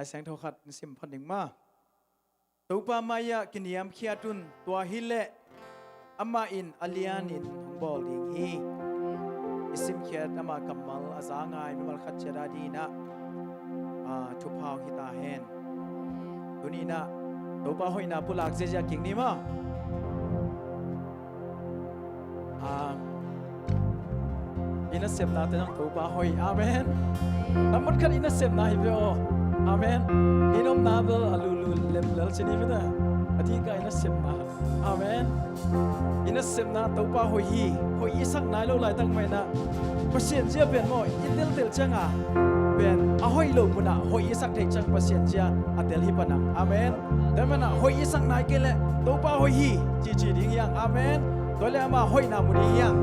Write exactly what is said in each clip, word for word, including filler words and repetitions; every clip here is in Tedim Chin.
Lai Siangtho khat na sim phot ning maw. Topa mai-ah kiniamkhiat un, tua hileh amah in a lianin hong bawl ding hi. I simkhiat ama kammal a za ngai mimal khat ciat a dingin ah, ah, thupha hong hi ta hen. Tuni-in ah Topa hoihna pulak ziahziah kik ni maw. Ah, i nasepnate zong Topa hoih. Amen. Nambat khat i nasepna hi ve aw. Amen. I nomna bel a lulu lemlel ci ni ve ta. A dika i nasepna. Amen. I nasepna Topa hoih hi. Hoih i sak nai lo laitak mah in ah Pasian zia pen maw, i deltel ciangin pen a hoih lo munah hoih i sak theih ciang Pasian zia a del hi pan ang. Amen. Tua manin ah hoih i sak nai kei leh Topa hoih hi cici ding hi hang. Amen. Tua leh ama hoihna mu ding hi hang.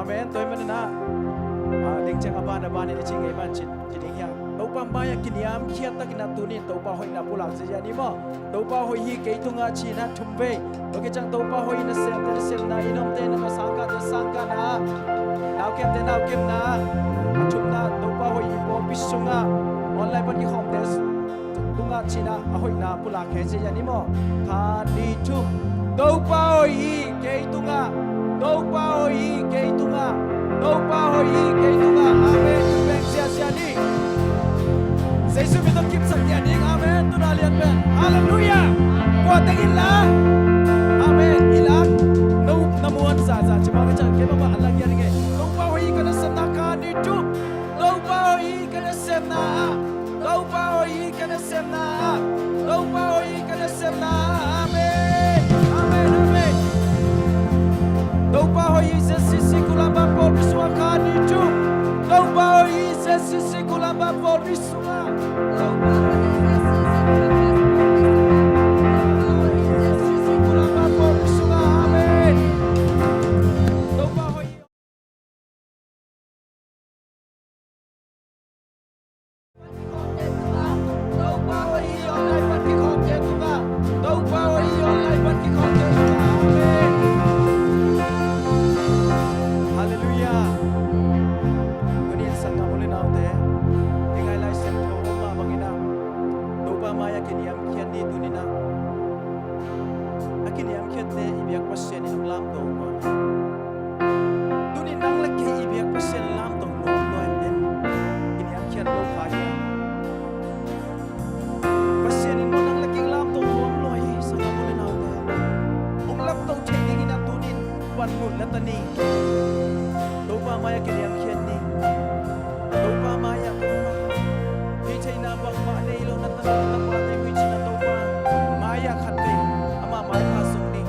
Amen. Tua manin ah, ah, ding ciang a ban a ban in i ci ngei ban ci, ci ding hi hang. Topa mai-ah kiniamkhiat takin ah tuni-in Topa hoihna pulak ziahziah ni maw. Topa hoih hi kei tungah ci-in ah thum vei. Tua khit ciang Topa hoih i nasemte nasepna, i nomte i nomna, sangkahte sangkahna, naukemte naukemna, a thumna Topa hoih i pawlpi sungah online pan kikhawmte tungah ci-in ah a hoihna pulak khia ziahziah ni maw. Khat, nih, thum. Topa hoih hi kei tungah. Topa hoih hi kei tungah. Topa hoih hi kei tungah. Amen. Beng ziahziah ni. Jesu min tawh kipsak dia ding. Amen. Tuna lian pen. Halleluiah. Kua teng in la. Amen. I la. No, na muan zaza. Cima ka cang kei mama a la dia ding e. Topa hoih hi ka nasepna, khat, nih, thum. Topa hoih hi ka nasepna. Topa hoih hi ka nasepna. Topa hoih hi ka nasepna. Amen. Amen. Amen. Topa hoih hi Z C C Kulamba pawlpi sungah, khat, nih, thum. Topa hoih hi Z C C Kulamba pawlpi sungah. Topa hoih hi Z C C Kulamba pawlpi sungah. Amen. Topa hoih hi. Topa hoih hi online pan kikhawmte tungah. Topa hoih hi online pan kikhawmte tungah. Amen. Halleluiah. Tuni-in sanggam u le naute, i ngai Lai Siangtho mah bangin ah Topa mai-ah kiniamkhiat ni. Tuni-in ah a kiniamkhiatte i biak Pasian in hong lamto nuam. Tuni nang le kei i biak Pasian lamto nuam lua in, kiniamkhiat lo kha hi. Pasian in maw nang le kei lamto nuam lua hi, sanggam u le naute. Hong lamto thei dingin ah tuni-in panmun la ta ni. Topa mai-ah kiniamkhiat ni. Topa mai-ah, hih theihna bangmah nei lo na, na, na, na pa nei mui cina Topa mai-ah khat vei, ama maipha sung ni.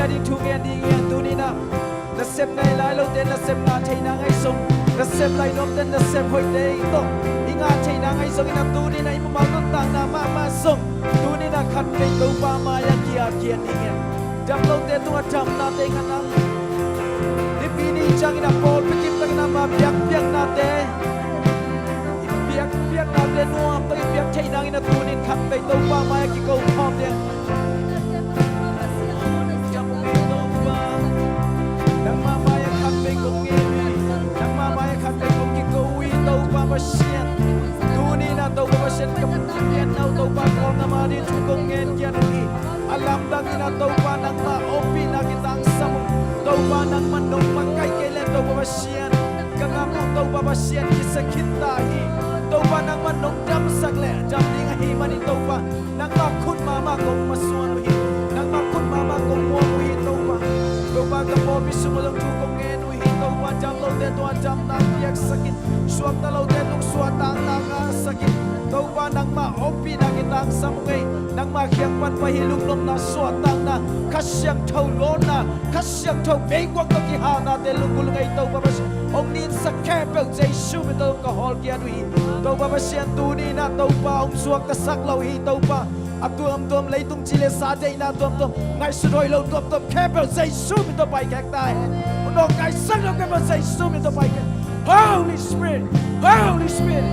Ding thu ngen ding hi. Tuni-in ah nasep nei lai lote nasep ngah theihna ngei zong, nasep lai nuamte nasep hoihte tawh i ngah theihna ngei zongin ah tuni-in ah i mumal nuntakna mahmah zong tuni-in ah khatvei Topa mai-ah kiat kiat ding hi. Dam lote tungah damnate ngah nang. Nipi ni ciangin ah pawlpi kim takin ah ma biakpiaknate, i biakpiaknate nuam takin i biak theih nangin ah tuni-in khatvei Topa mai-ah kiko khawm ding. Nangmah mai-ah khatvei kong ngen hi. Nangmah mai-ah khatvei kong kiko hi Topa Pasian. Tuni-in ah Topa Pasian ka pianna uh Topa Kawlgam a ding thu kong ngen kiat uh hi. A lamdangin ah Topa nangmah ompihna kitangsam uh. Topa nangmah nong makaih kei leh Topa Pasian ka ngam uh Topa Pasian kisa khin ta hi. Topa nangmah nong damsak leh dam ding ahih manin Topa nangmah khut mahmah kong masuan uh hi. Nangmah khut mahmah kong muang uh hi Topa. Topa ka pawlpi sungah zong thu kong ngen uh hi Topa. Dam lote tungah damna piaksak in, suakta lote tung suahtakna ngahsak in. Topa nangmah ompihna kitangsam uh ngei. Nangmah kiang pan pai hi lungnopna, suahtakna, Kha Siangtho lawhna, Kha Siangtho meikuang tawh kihalnate lunggulh uh ngei Topa Pasian. Hong ninsak khempeuh Jesu min tawh ka hawl kiat uh hi. Topa Pasian tuni-in ah Topa hong suaktasak lo hi Topa. A tuamtuam leitung ci le sa deihna tuamtuam, ngaihsut hoih lo tuamtuam khempeuh Jesu min tawh paikhek ta hen. Hong nawngkaisak lo khempeuh Jesu min tawh paikhek. Holy Spirit, Holy Spirit,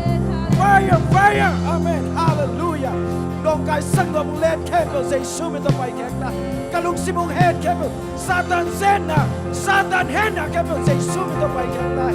fire, fire, amen, hallelujah. Nawngkaisak lo hong let khempeuh Jesu min tawh paikhek ta. Ka lungsim hong het khempeuh, Satan zenna, Satan henna khempeuh Jesu min tawh paikhek ta.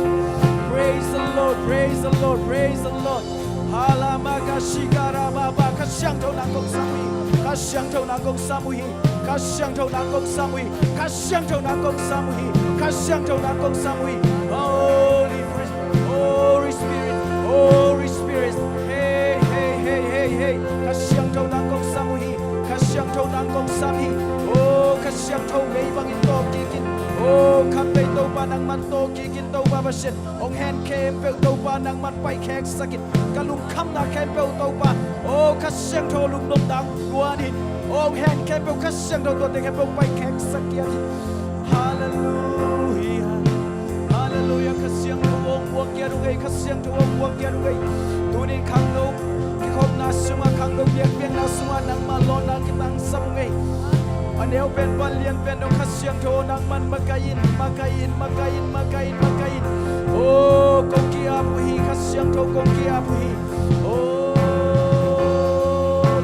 Praise the Lord, praise the Lord, praise the Lord. Halama ka shikara baba, Kha Siangtho nang kong sam uh hi. Kha Siangtho nang kong sam uh hi. Kha Siangtho nang kong sam uh hi. Kha Siangtho nang kong sam uh hi. Kha Siangtho nang kong sam uh hi. Holy Spirit, Holy Spirit, Holy Spirit. Hey, hey, hey, hey, hey. Kha Siangtho nang kong sam uh hi. Kha Siangtho nang kong sam hi. Oh, Kha Siangtho vei bangin tawh kik in. Oh, khatvei Topa nangman tawh kik in Topa Pasian. Hong hen khempeuh Topa nangman paikheksak in. Ka lungkhamna khempeuh Topa, oh, Kha Siangtho lungnopna hong guan in. Oh, hong hen khempeuh Kha Siangtho tuate khempeuh paikheksak kiat in. Halleluiah. Halleluiah. Kha Siangtho hong guak kiat uh ngei, Kha Siangtho hong guak kiat uh ngei. Tunin khangno kikhopna sungah, khangno biakpiakna sungah nangmah lawhna kitangsam uh ngei. A neu pen pan lian pen dong Kha Siangtho nangman makaih in, makaih in, makaih in, makaih in, makaih in. Oh, kong ki-ap uh hi, Kha Siangtho kong ki-ap uh hi. Oh,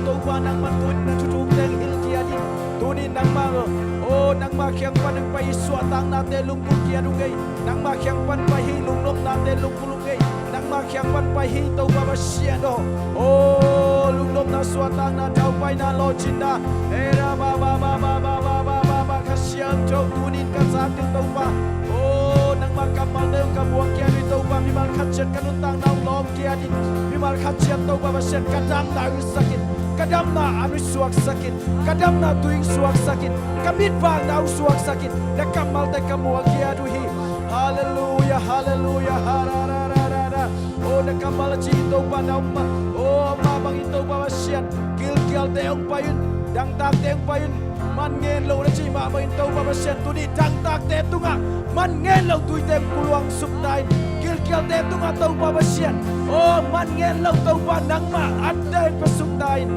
Topa nangman tunin na thuthuk teng hilh kiat in. Tunin nangmah, oh, nangmah kiang pan hong pai hi suahtaknate lunggulh kiat uh ngei. Nangmah kiang pan pai hi lungnopnate lunggulh uh ngei. Nangmah kiang pan pai hi Topa Pasian aw. Oh, lungnopna, suahtakna, thaupaina, lawhcinna. Era ba ba ba ba ba ba ba ba ba Kha Siangtho tunin ka zak ding Topa. Oh, nangmah kammalte hong ka muang kiat uh hi Topa, mimal khat ciat ka nuntakna hong lawm kiat in. Mimal khat ciat Topa Pasian ka damna hong suaksak in. Ka damna an hong suaksak in. Ka damna tui hong suaksak in. Ka mitvakna hong suaksak in. Na kammalte ka muang kiat uh hi. Halleluiah, halleluiah, harararara. Oh, na kammal a ci hi Topa na om mah. Oh, mah bangin Topa Pasian. Gilkialte hong pai un, dangtakte hong pai un. Man ngen lo na ci mah bangin Topa Pasian. Tuni dangtakte tungah man ngen lo tuite hong puluang suk ta in. Gilkialte tungah Topa Pasian. Oh, man ngen lo Topa nangmah atte hong pia suk ta in.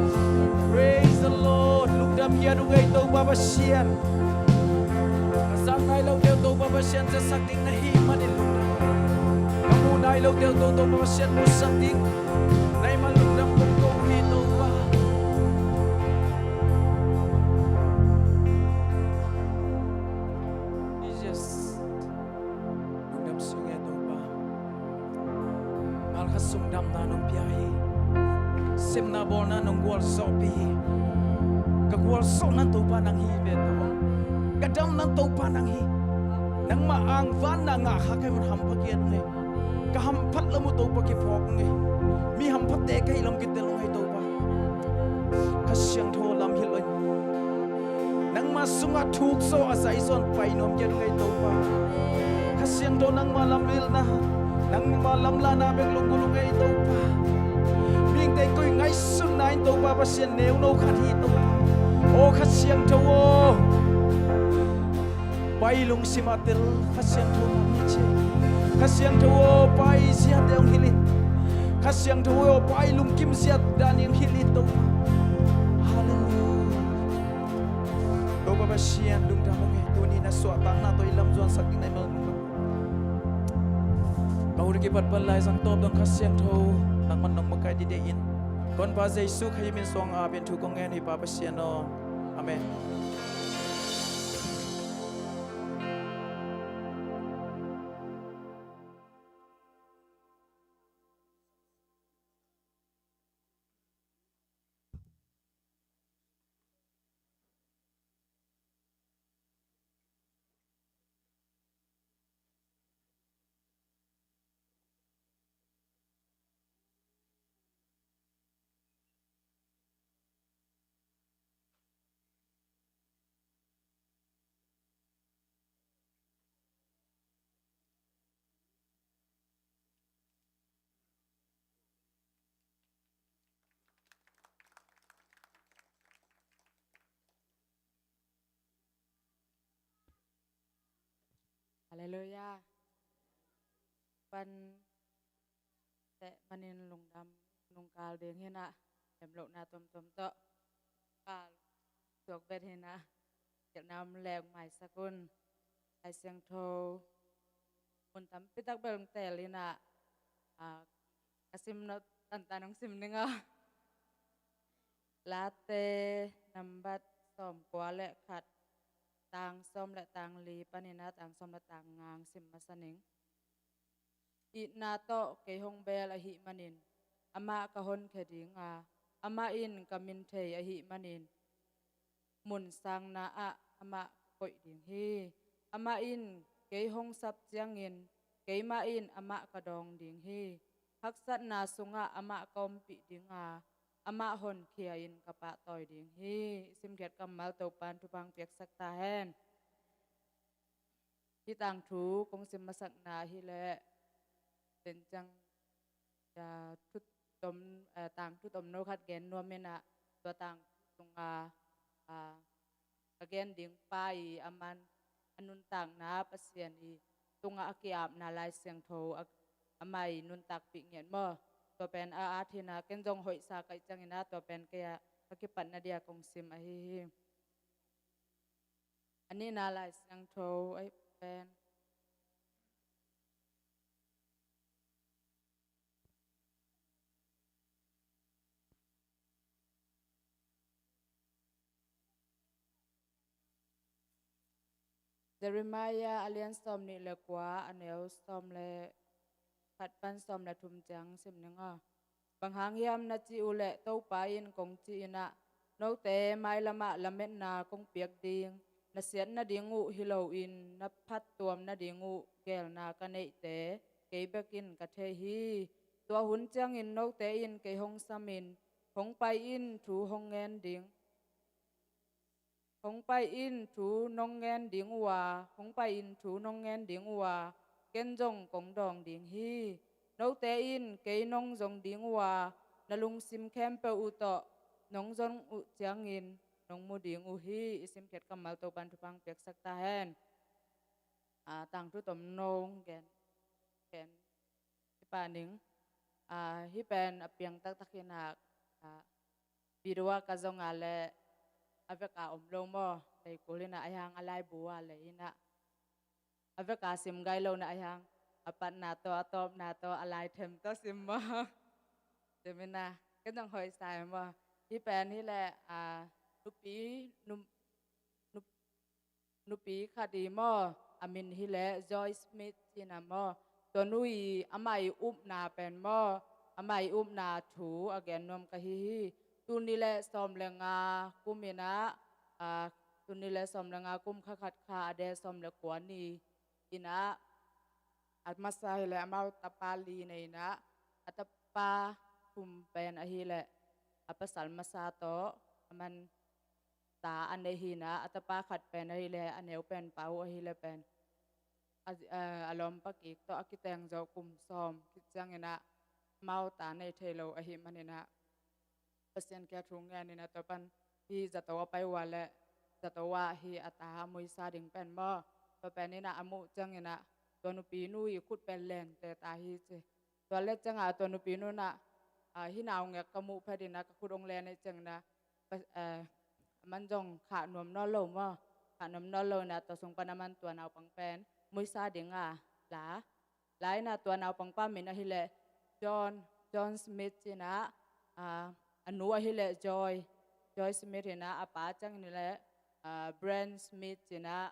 Praise the Lord. Lungdam hi a, nung ei Topa Pasian. Ka zak nai lote uh Topa Pasian, zatsak ding na hih manin lungdam. Ka mu nai lote uh Topa Pasian, musak ding na hih man lungdam kong ko uh hi Topa. Jesus. Lungdam sung e Topa. Malkhat sung damna nong pia hi. Sepna bawlna nong gualzawhpih hi. Ka gualzawhna Topa nang hi ve ta. Ka damna Topa nang hi. Nangmah angvanna ngah kha ka hi un hampha kiat ung ei. Ka hamphat lam uh Topa kiphawk ung ei. Mi hamphatte ka hi lam kitel ung ei Topa. Kha Siangtho lam hilh ung ei. Nangmah sungah thuk zaw a zai zaw in pai nuam kiat ung ei Topa. Kha Siangtho nangmah lamhilhna, nangmah lamlahna bek lunggulh ung ei Topa. Mihingte in koi ngaihsutna in Topa Pasian neuno khat hi Topa. Aw Kha Siangtho aw. Pa i lungsim a tel Kha Siangtho na mi ci. Kha Siangtho aw, Pa i ziate hong hilh in. Kha Siangtho aw, Pa i lungkim ziat dan i hong hilh in Topa. Halleluiah. Topa Pasian lungdam hong hi. Tuni na suahtakna tawh i lam zuansak ding na i mal nung. Ka hun a kipat pan Lai Siangtho tawh Kha Siangtho nangman nong makaih dide in. Ka Honpa Jesu Khazih min suang a pen thu kong ngen hi Pa Pasian aw. Amen. Halleluiah. Pan teh manin lungdam nungkal ding hi na, lemlohna tomtom tawh kal suak bet hi na, gelhna om lek maisak un. Lai Siangtho mun tampi tak bel tel hi na, a, ka sim no tantan hong sim ning aw. Late nambat sawmkua le khat, tang sawm le tang li panin a tang sawm le tang nga hong sim masa ning. Itna tawh kei hong bel ahih manin amah ka honkhia ding a, amah in ka min thei ahih manin mun sangna ah amah ka koih ding hi. Amah in kei hong sap ciangin keimah in amah ka dawng ding hi. Haksatna sungah amah ka ompih ding a, amah honkhia in ka pahtawi ding hi. I simkhiat kammal Topan thupha hong piaksak ta hen. Hih tangthu kong sim masakna hi leh, tenciang, ya, thu tom, eh, tangthu tomno khat gen nuam in ah, tua tangthu sungah, ah, ka gen ding pa i aman a nuntakna Pasian i tungah a ki-apna Lai Siangtho a, amah i nuntakpih ngiat maw. Tua pen a at hi na, ken zong hoihsa ka hih ciangin ah tua pen kei a ka kipatna dia kong sim ahi hi. A nihna Lai Siangtho ahi pen Jeremiah a lian sawmnih le kua, a neu sawm le khat pan sawm le thum ciang sim ning aw. Bang hang hiam na cih uh leh Topa in kong cih in ah, note mailamah lametna kong piak ding, na siat nading uh hi loin na phattuam nading uh geelna ka neihte kei bekin ka thei hi. Tua hun ciangin note in kei hong samin, hong pai in thu hong ngen ding. Hong pai in thu nong ngen ding uh a, hong pai in thu nong ngen ding uh a, ken zong kong dawng ding hi. Note in kei nong zong ding uh a, na lungsim khempeuh uh tawh nong zong uh ciangin nong mu ding uh hi. I simkhiat kammal Topan thupha hong piaksak ta hen. A, tangthu tomno gen, gen hi pah ning. A, hih pen a piang taktak hi na, a, video ah ka zong a leh a vek a om lo maw, lei kul hi na, ahi hang a laibu a lei hi na, a vek a sim gai lo na, ahi hang a patna tawh, a tawpna tawh, a lai them tawh sim maw. Tua hi na, ken zong hoihsa hi maw. Hih pen hi leh, a, nupi, nu, nu, nupi khat hi maw, a min hi leh Joy Smith ci na maw. Tua nu i amah i upna pen maw, amah i upna thu a gen nuam ka hi hi. Tul nih le sawm le nga kum in ah, a, tul nih le sawm le nga kum kha khat kha a deh sawm le kua ni in ah, a masa hi leh amau tapa li nei in ah, a tapa thum pen ahi leh a pasal masa tawh a man ta a nei hi na, a tapa khat pen ahi leh a neu pen pa uh ahi leh pen a, a, a lawmpa kik tawh a kiteng zawh kum sawm khit ciangin ah amau ta nei thei lo ahih manin ah Pasian kiang thu ngen in ah tua pan hi zato a pai uh a leh zato ah hi a ta a muisa ding pen maw. Tua pen in ah a muh ciangin ah tua nupinu i khut pen lente ta hi ci. Tua leh ciangah tua nupinu in ah, ah, hih naungek ka muh phet in ah ka khut hong len ahih ciangin ah, pa-, eh, aman zong khah nuam nawn lo maw. Khah nuam nawn lo in ah tua sung pan aman tua naupang pen muisa ding a la. La in ah tua naupangpa min ahih leh John, John Smith ci in ah, ah, a nu ahih leh Joy, Joy Smith in ah, a pa ciangin leh, ah, Brent Smith ci in ah,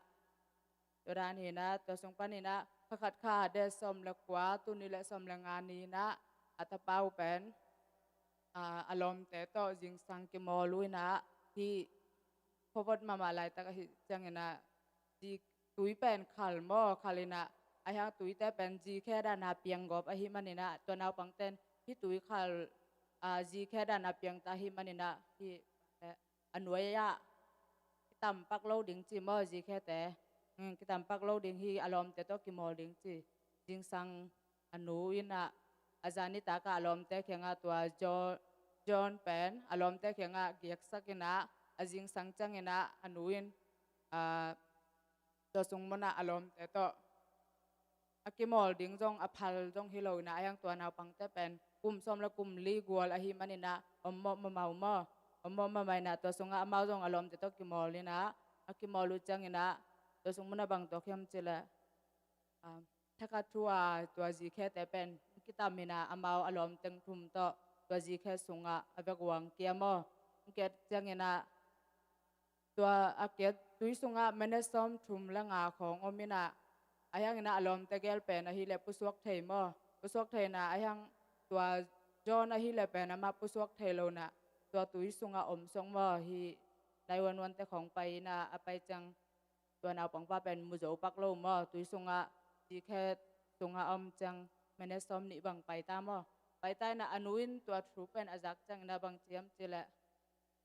tua dan hi in ah, tua sung pan in ah, kha khat kha date sawm le kua, tul nih le sawm le nga ni in ah, a tapa uh pen, ah, a lawmte tawh zingsang kimawl uh in ah, hih khuavot mahmah laitak ahih ciangin ah, zi tui pen khal maw, khal in ah, ahi hang tuite pen zikhe dan a piang gawp ahih manin ah, tua naupangte'n hih tui khal, ah, zikhe dan a piang ta ahih manin ah, hih, eh, a nuai ah kitam pak lo ding ci maw, zikhete. Hmm, kitam pak lo ding hi, a lawmte tawh kimawl ding ci. Zingsang a nu in ah, a zan nitak ah a lawmte kiangah tua Jo-, John pen a lawmte kiangah giaksak in ah, a zingsang ciangin ah a nu in, ah, tua sung mun ah a lawmte tawh a kimawl ding zong a phal zong hi lo in ah, ahi hang tua naupangte pen kum sawm le kum li gual ahih manin ah, om mawh mahmah uh maw. Om mawh mahmah in ah tua sungah amau zong a lawmte tawh kimawl in ah, a kimawl uh ciangin ah, tua sung mun ah bang tuak hiam cih leh, ah, thakhat thu a tua zikhete pen kitam in ah, amau a lawmte thum tawh tua zikhe sungah a vekun kia maw. Kia ciangin ah, tua a kia tui sungah minute sawm thum le nga khawng om in ah, ahi hang in ah a lawmte gel pen ahih leh pusuak thei maw. Pusuak thei in ah, ahi hang tua John ahih leh pen amah pusuak thei lo in ah, tua tui sungah om sawk maw, hih nine one one te khawng pai in ah, a pai ciang tua naupangpa pen mu zo pak lo maw, tui sungah, zikhe sungah om ciang minute sawm nih bang pai ta maw. Pai ta in ah a nu in tua thu pen a zak ciangin ah bang ci hiam cih leh,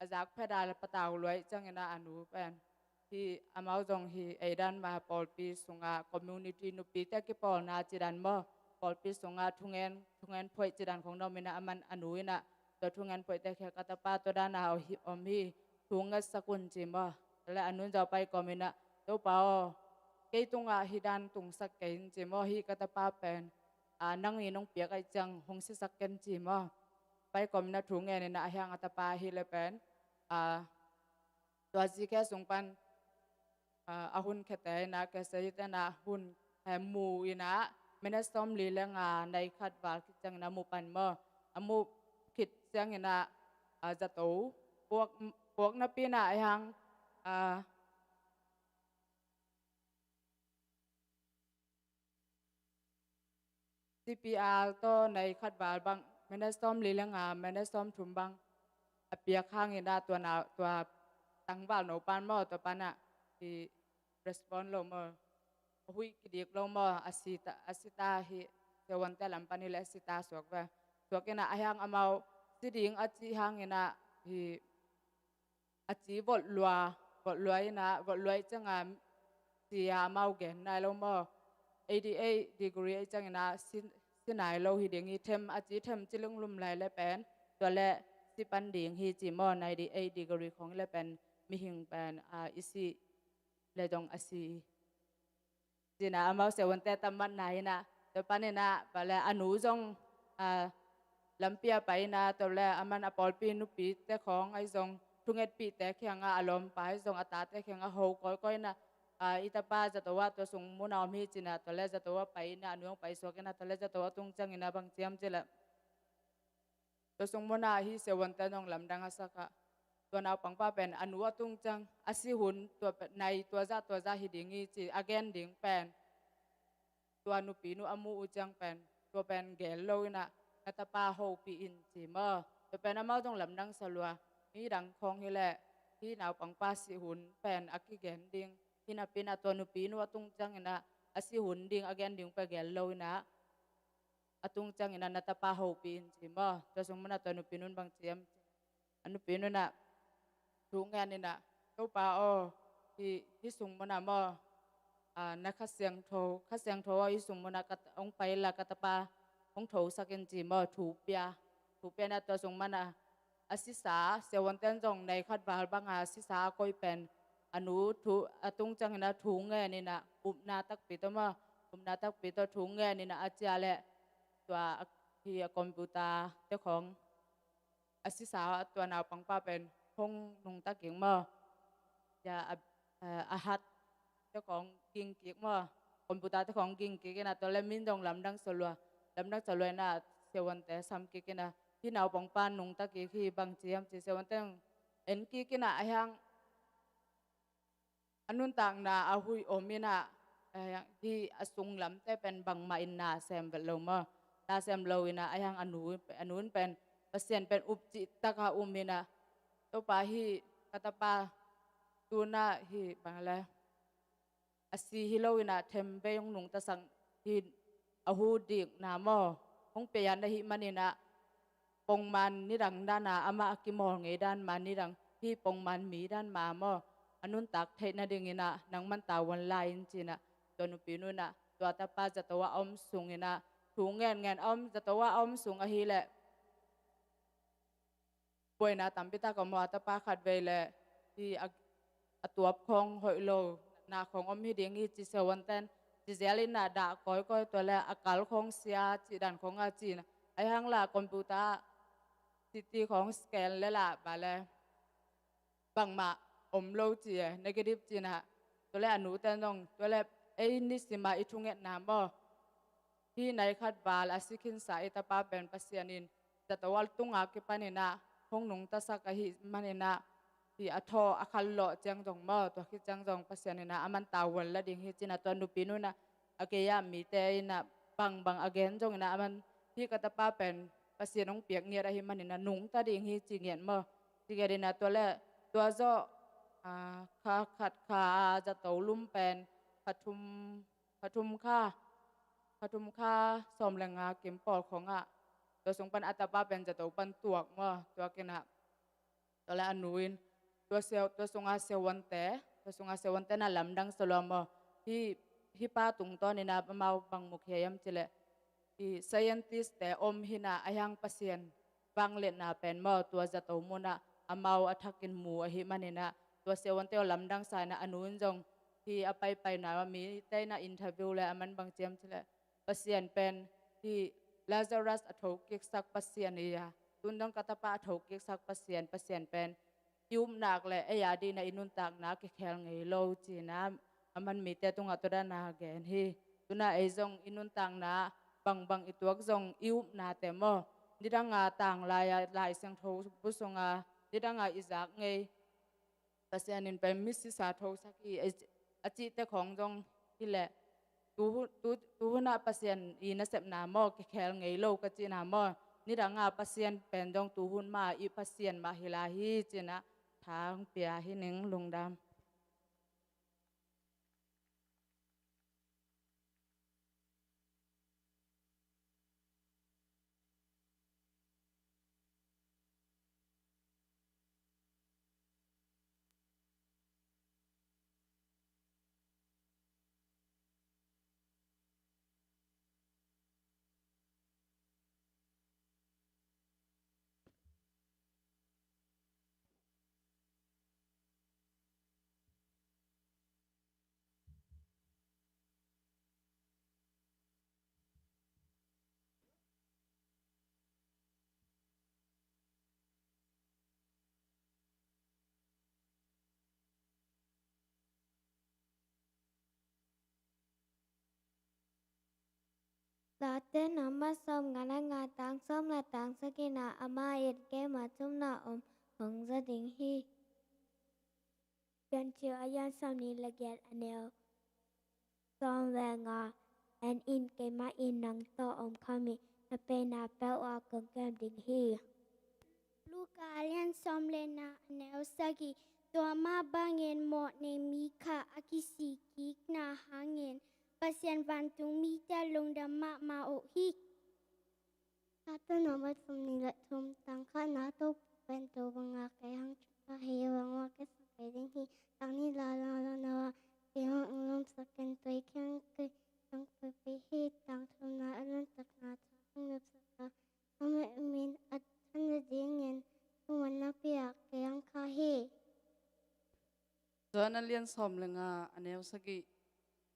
a zak phet a patau luai ciangin ah a nu pen, hih amau zong hih ei dan mah pawlpi sungah community nupite kipawlna ci dan maw, pawlpi sungah thungen, thungen phuaih ci dan khawng na om in ah, aman a nu in ah tua thungen phuaihte kiangah, ka tapa tua dan a om hi, thu ngetsak un ci maw. Tua leh a nu in zong pai kawm in ah, Topa aw, kei tungah hih dan tungsak kei in ci maw, hih ka tapa pen, ah, nang in hong piak ahih ciang hong sisak ken ci maw. Pai kawm in ah thu ngen in ah, ahi hang a tapa ahih leh pen, ah, tua zikhe sung pan, ah, a hun khiate in ah, kese hi te in ah, hun, eh, mu in ah, minute sawm li le nga, nai khat val khit ciangin ah mu pan maw. A mu khit ciangin ah, ah, zato puak, puak napi in ah, ahi hang, ah, C P R tawh nai khat val bang, minute sawm li le nga, minute sawm thum bang a piak hangin ah, tua na, tua tangvalno pan maw, tua pan ah hih respond lo maw, a huih kidik lo maw, a si ta, a si ta hi, siavuante lam pan hi leh a si ta suak ve. Suak in ah, ahi hang amau si ding a cih hangin ah, hih a ci volh lua, volh lua in ah, volh lua ahih ciangah si a, amau gen nai lo maw. Eighty eight degree ahih ciangin ah si, si nai lo hi ding hi, them, a ci them ci lunglum lai leh pen, tua leh si pan ding hi ci maw, ninety eight degree khawng hi leh pen, mihing pen, ah, i si leh zong a si hi. Ci in ah amau siavuante tam matna hi in ah, tua pan in ah, tua leh a nu zong, ah, lampi ah pai in ah, tua leh aman a pawlpi nupite khawng ahi zong, thungetpihte kiangah, a lawmpa ahi zong, a tate kiangah ho kawikawi in ah, ah, i tapa zato ah tua sung mun ah om hi ci in ah, tua leh zato ah pai in ah, a nu zong pai suak in ah, tua leh zato a tung ciangin ah bang ci hiam cih leh, tua sung mun ah hih siavuante zong lamdang a sak ah, tua naupangpa pen a nu a tung ciang a si hun, tua pen nai tua zah tua zah hi ding hi ci a gen ding pen, tua nupinu a mu uh ciang pen, tua pen gel lo in ah, na tapa hopih in ci maw. Tua pen amau zong lamdang sa lua, mi dang khawng hi leh hih naupangpa si hun pen a kigen ding hi napi in ah, tua nupinu a tung ciangin ah a si hun ding a gen ding pen gel lo in ah, a tung ciangin ah na tapa hopih in ci maw. Tua sung mun ah tua nupinu in bang ci hiam, a nupinu in ah thu ngen in ah, Topa aw, hih, hih sung mun ah maw, ah, na Kha Siangtho, Kha Siangtho aw, hih sung mun ah ka, hong pai la, ka tapa hong thosak in ci maw, thu pia. Thu pia in ah tua sung mun ah a sisa, siavuante'n zong nai khat val bang a sisa a koih pen, a nu thu a tung ciangin ah thu ngen in ah, upna takpi tawh maw, upna takpi tawh thu ngen in ah a ciah leh tua a, hi a computer te khawng a sisa tua naupangpa pen hong nungta kik maw. Ya a, a hat te khawng ging kik maw, computer te khawng ging kik in ah, tua leh min dong lamdang sa lua, lamdang sa lua in ah siavuante sam kik in ah, hih naupangpa nungta kik hi, bang ci hiam ci siavuante en kik in ah, a hiang a nuntakna a huih om in ah, a hiang hih a sunglamte pen bangmah in na sem vet lo maw. Na sem lo in ah, a hiang a nu, a nu in pen Pasian pen up cih tak a um in ah, Topa, hih ka tapa tu-in ah hih bang leh a si hi lo in ah themvei hong nungtasak hi, a hu dikna maw hong pia-in ahih manin ah, pongman nidang dan a amah a kimawl ngei dan mah, nidang hih pongman mi dan mah maw, a nuntak theih nadingin ah nangman tavuan la in ci-in ah, tua nupi nu in ah tua tapa zato ah a om sungin ah thu ngenngen a om, zato ah a om sung ahih leh buaina tampi tak om a, tapa khatvei leh hih a, a tuap khawng hoih lo, natna khawng om hi ding hi ci siavuanten ci zel in ah, dah kawikawi, tua leh a kal khawng sia cih dan khawng a ci in ah, a hiang lah computer ah city khawng scan leh lah bang leh bangmah om lo ci e, negative ci in ah, tua leh a nute zong, tua leh ei nisim a i thungetna maw, hih nai khat val a si khinsa i tapa pen Pasian in zato a tung a kipan in ah hong nungtasak ahih manin ah, hih a thaw a khanlawh ciang zong maw, tua khit ciang zong Pasian in ah aman tavuan la ding hi ci in ah, tua nupi nu in ah a gei a mite in ah bangbang a gen zongin ah, aman hih ka tapa pen Pasian hong piak ngiat ahih manin ah nungta ding hi ci ngiat maw, ci ngiat in ah, tua leh tua zawh, a, kha khat kha a zato lum pen kha thum, kha thum kha, kha thum kha sawm leh nga kim pawl khawng ah, tua sung pan a tapa pen zato pan tuak maw, tuak in ah, tua leh a nu in tua siau, tua sung a siavuante, tua sung a siavuante in ah lamdang sa lua maw. Hih, hih pa tungtawn in ah amau bang mukhia hiam ci leh, hih scientist te om hi in ah, a hiang Pasian vangliatna pen maw, tua zato mun ah amau a thakin mu ahih manin ah, tua siavuante aw lamdang sa in ah, a nu in zong hih a paipaina mite in ah interview leh aman bang ci hiam ci leh, Pasian pen hih Lazarus a thokiksak Pasian hi a, tu-in dong ka tapa a thokiksak Pasian, Pasian pen i upna leh ei a dingin ah i nuntakna kikhel ngei lo ci in ah, aman mite tungah tua dan a gen hi. Tu-in ah ei zong i nuntakna bangbang i tuak zong i upnate maw, nidang a tanglai a Lai Siangtho bu sung a nidang a i zak ngei, Pasian in pen misisa thosak hi a cihte khawng zong hi leh, tu hun, tu, tu hun ah Pasian i nasepna maw kikhel ngei lo ka cihna maw, nidang a Pasian pen zong tu hun mah i Pasian mah hi lai hi ci in ah tha hong pia hi ning. Lungdam. Late namba sawmnga leh nga, tang sawm leh tang sagihna, amah in keima thumna om hong za ding hi. Piancil a lian sawmnih leh giat, a neu sawm leh nga. En in, keimah in nang tawh om kha-in, na peina peuh ah kong kem ding hi. Luka a lian sawm leh nga, a neu sagih. Tua mah bangin mawhnei mi khat a kisikkikna hangin Pasian vantungmite lungdam mahmah uh hi. Late namba sawmnih leh thum, tang khatna. Topa pen tua banga kei hong thupha hi, vanvua kei sang kei ding hi. Tang nih, la lawng lo-in keimah hong lumsak in, tua hi kei hong paipai hi. Tang thumna, a nuntakna tha hong nopsak a, amah min a than nadingin thuman na pia kei hong kah hi. Johan a lian sawm le nga a neu sagih.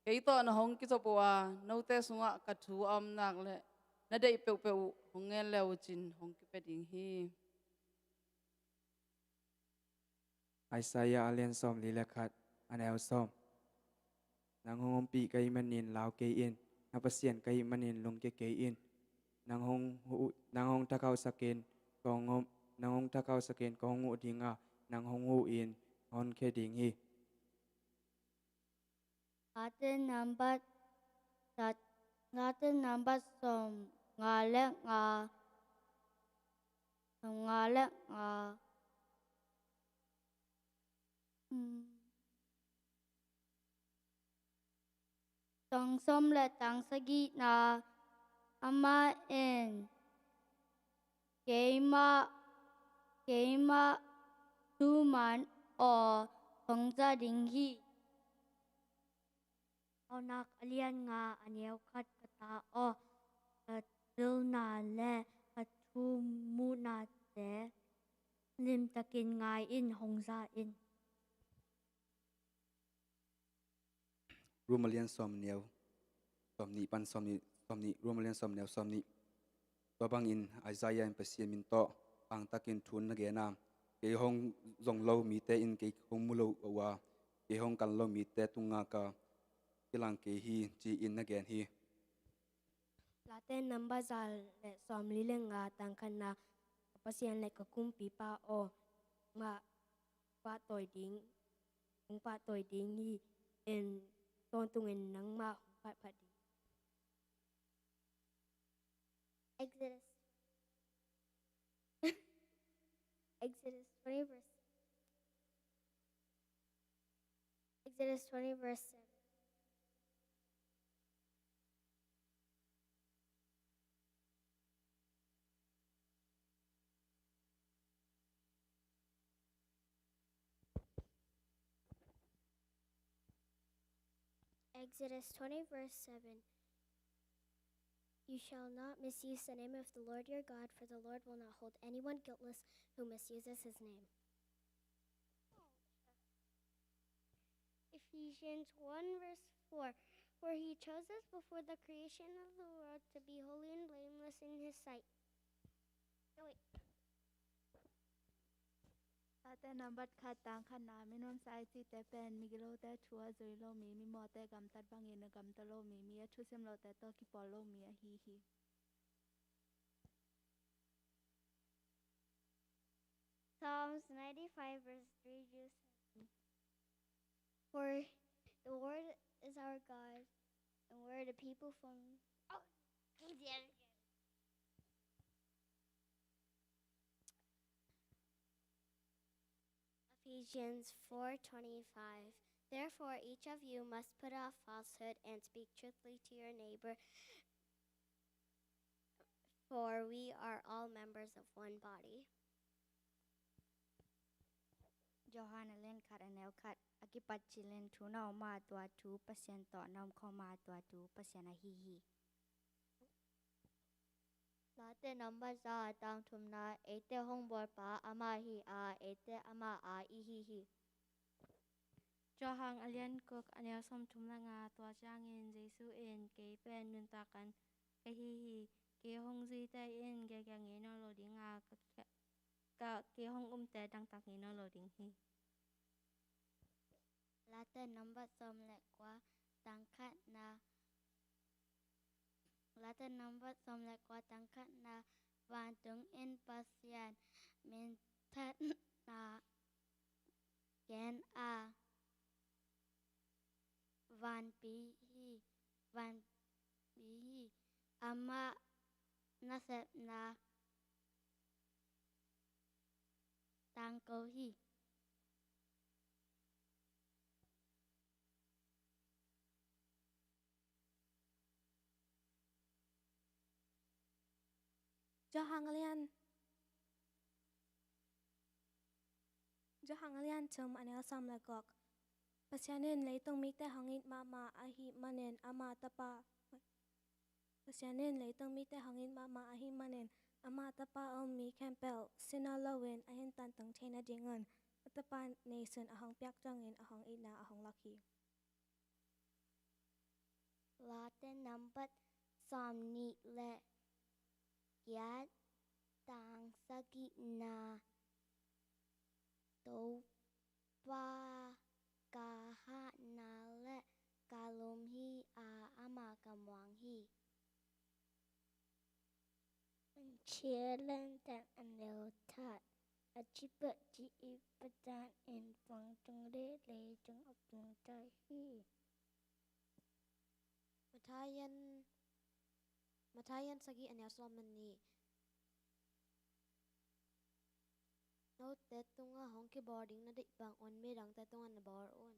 Kei tawh na hong kizop uh a, note sungah ka thu a om nak le na deih peuhpeuh uh hong ngen le uh cin hong kipia ding hi. Isaiah a lian sawm li le khat a neu sawm. Nang hong ompih ka hih manin lau kei in, na Pasian ka hih manin lungkia kei in. Nang hong huh, nang hong thakhausak in, ka hong om, nang hong thakhausak in, ka hong huh ding a, nang hong huh in, honkhia ding hi. Late nambat, Late nambat sawm nga le nga, sawm nga le nga. Hmm. Tang sawm le tang sagihna, amah in keimah, keimah thuman aw hong za ding hi. Paunak a lian nga a neu khat, ka ta aw, ka pilna le ka thumuhnate limtakin ngai in, hong za in. Rom a lian sawm neu, sawm nih pan sawm nih, sawm nih, Rom a lian sawm neu sawm nih. Tua bangin Isaiah in Pasian min tawh pangtakin thu na gen a, kei hong zong lo mite in kei hong mu lo uh a, kei hong kan lo mite tungah ka kilang kei hi, ci-in na gen hi. Late nambat za le sawm li le nga, tang khatna, ka Pasian le ka Kumpipa aw, nangmah pahtawi ding, hong pahtawi ding hi, en tawntungin nangmah hong phatphat ding. Exodus. Exodus twenty verse. Exodus twenty verse seven. Exodus twenty, verse seven. You shall not misuse the name of the Lord your God, for the Lord will not hold anyone guiltless who misuses his name. Ephesians one, verse four. For he chose us before the creation of the world to be holy and blameless in his sight. No, wait. Late nambat khat, tang khatna, mi nuamsa i cihte pen migilote thu a zui lo mi, mimawhte gamtat bangin a gamta lo mi, mi a thusim lote tawh kipawl lo mi ahi hi. Psalms ninety-five, verse three to seven. For the Lord is our God, and we're the people from, oh, Ephesians four twenty-five. Therefore, each of you must put off falsehood and speak truthfully to your neighbor, for we are all members of one body. Johan a lian khat a neu khat. A kipat cilin thu na om a, tua thu Pasian tawh na om khawm a, tua thu Pasian ahi hi. Late nambat za, tang thumna, eite hong bawlpa amah hi a, eite amah a i hi hi. Johan a lian guk a neu sawmthum le nga. Tua ciangin Jesu in, kei pen nuntak kan ka hi hi. Kei hong zuite in geelgeel ngei nawn lo ding a, ka, ka, kei hong umte dangtak ngei nawn lo ding hi. Late nambat sawm le kua, tang khatna. Late nambat sawm le kua, tang khatna. Vantung in Pasian minthanna gen a, vanpi hi, vanpi hi. Amah nasepna tangko hi. Johan a lian, Johan a lian thum a neu sawm le guk. Pasian in leitung mite hong it mahmah ahih manin ama tapa, Pasian in leitung mite hong it mahmah ahih manin ama tapa a um mi khempeuh si nawn loin a hintan tung theihna dingun A tapa Nathan a hong piak ciangin a hong itna a hong lak hi. Late nambat sawmnih le giat, tang sagihna. Topa ka hatna le ka lum hi a, amah ka muang hi. Chia lentang a neu that a cipat ci i patan in pang tung le lei tung a pung tai hi. Mathayan Mathayan sagih a neu sawm le nih. Note tungah hong kibawl ding na deih bang un midangte tungah na bawl un.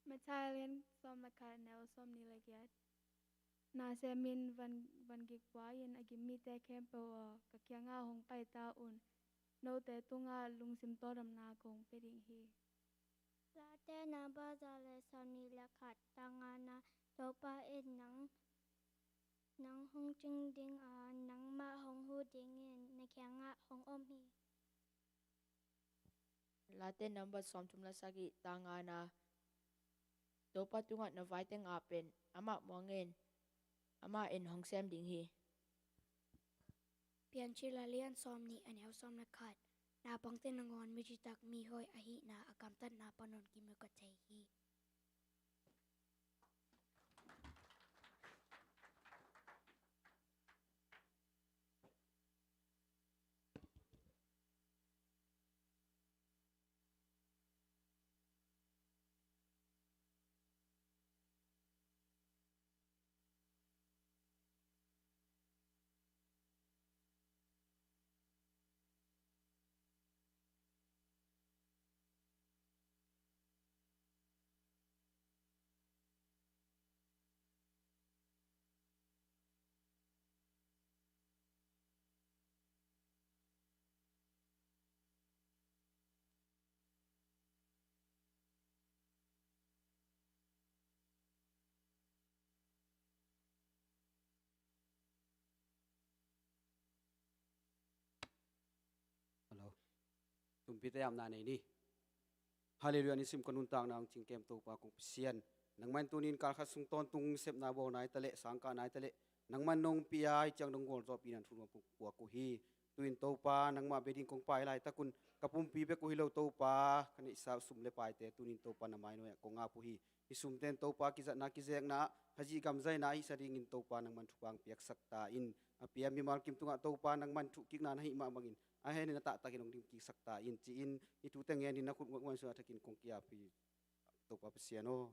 Mathayan sawm le khat a neu sawmnih le giat. Na semin van, van gik buai-in a gim mite khempeuh aw, ka kiangah hong pai ta un. Note tungah lungsim tawldamna kong pia ding hi. Late nambat za le sawmnih le khat, tang ngana. Topa in nang, nang hong cing ding a, nangmah hong huh dingin na kiangah hong om hi. Late nambat sawmthum le sagih, tang ngana. Topa tungah na vaite ngah pen amah muang in, amah in hong sem ding hi. Piancil a lian sawmnih a neu sawm le khat. Naupangte nangawn mi citak mi hoih ahihna a gamtatna panin kimu ka thei hi. Hello. Tumpite amna nei ni. Halleluiah, nisim ka nuntakna hong cingkem Topa kong Pasian. Nangman tunin kalkhat sung tawntung sepna bawl nai ta leh, sangkah nai ta leh, nangman nong pia i ciang dong gualzawhpihna thu nuam kong puak uh hi. Tuin Topa, nangmah bia ding kong pai laitakun ka pumpi bek uh hi lo Topa, ka neihsa uh sum le paite tunin Topa na mainuai ah kong ap uh hi. Hih sumten Topa kizatna kizekna ah Khazih gam zaina ahi sa dingin Topa nangman thupha hong piaksak ta in. A pia mimal kim tungah Topa nangman thuhkikna na hih mah bangin a henin a taktakin hong dimkiksak ta in ci-in hih thute ngenin na khut muansuah thakin kong ki-ap hi Topa Pasian aw.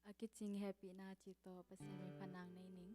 A kicing hehpihna cih tawh Pasian min phatna nei ning.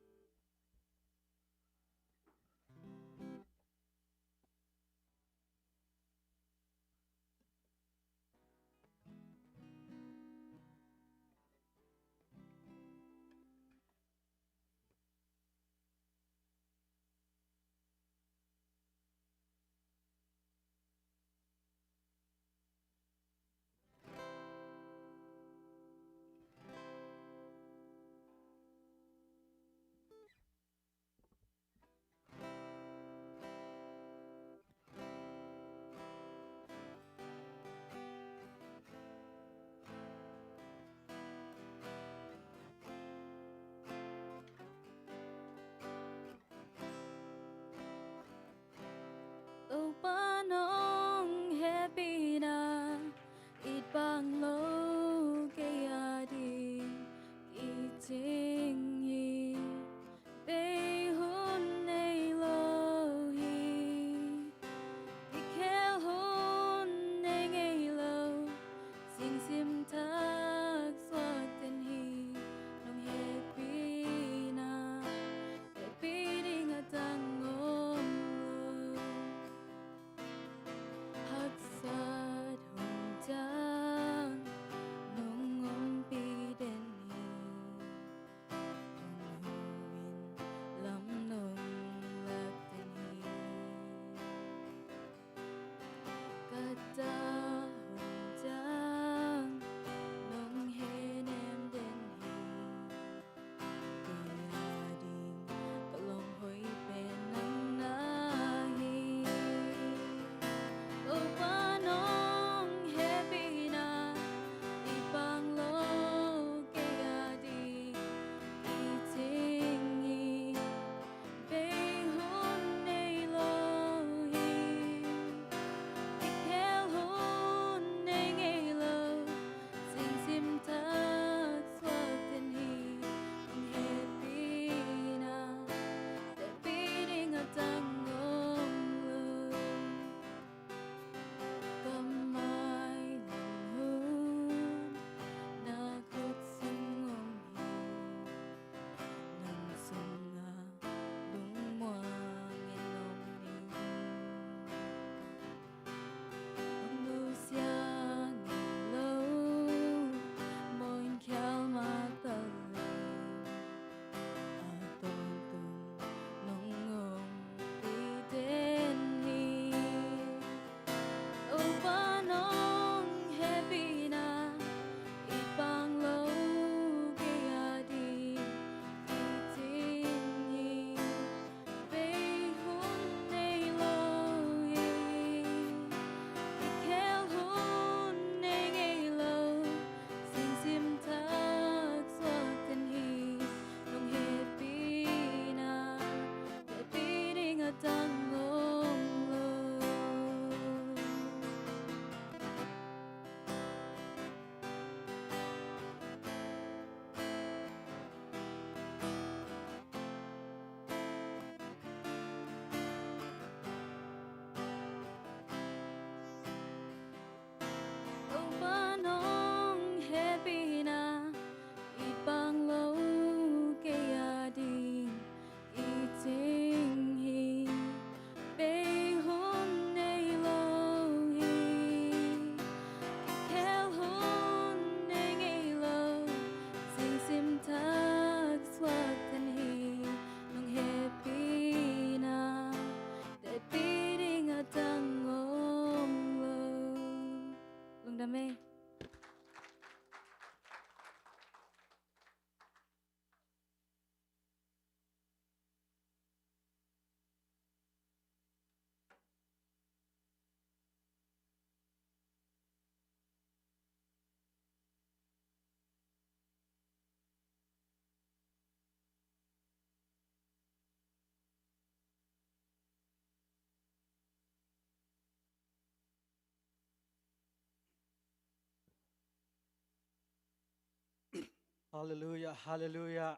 Halleluiah, halleluiah.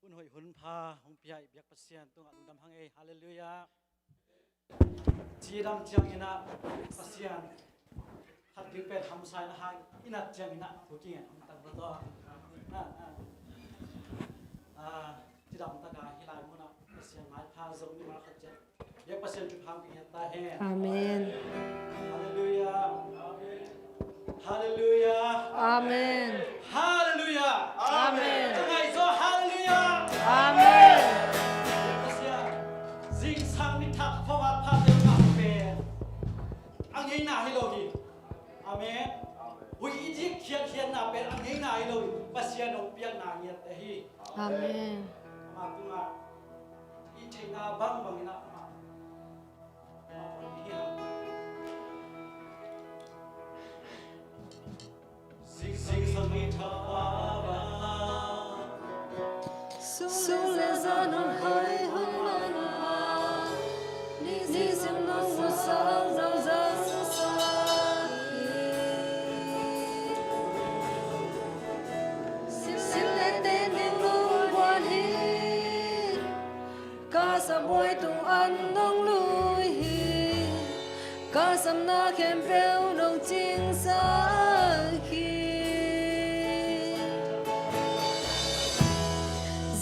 Hun hoih hun pha hong pia i biak Pasian tungah lungdam hang ei. Halleluiah. Cidam ciangin ah Pasian khat ding pen hamsa in ah hang i nat ciangin ah thu kingen hong tang tua. Ah, cidam taka hih lai munah Pasian maipha zong mimal khat ciat biak Pasian thupha hong pia ta hen. Amen. Halleluiah. Halleluiah. Amen. Halleluiah. Amen. Ka ngaihzaw, halleluiah. Amen. Pasian, zingsang ni thak khuavak pha te ka pen a ngeina hi lo hi. Amen. Hui i dik khiatkhiatna pen a ngeina hi lo hi. Pasian hong piakna ngiat ahi. Amen. Amah tungah i theihna bangbang in ah amah, amah hong piak. Sun le zan hun hoih hun man pha, nisim nong musak nong zangsak hi. Sin le teng nong guan hi. Ka saphuai tung an nong lui hi. Ka sapna khempeuh nong cingsak hi.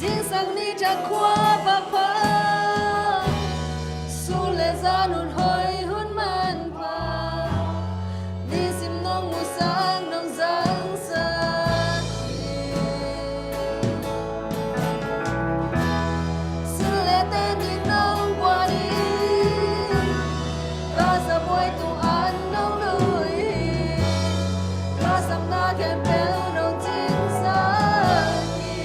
Zingsang ni thak khuavak pha, sun le zan hun hoih hun man pha, nisim nong musak nong zangsak hi. Sun le teng nong guan hi. Ka saphuai tung an nong lui hi. Ka sapna khempeuh nong cingsak hi.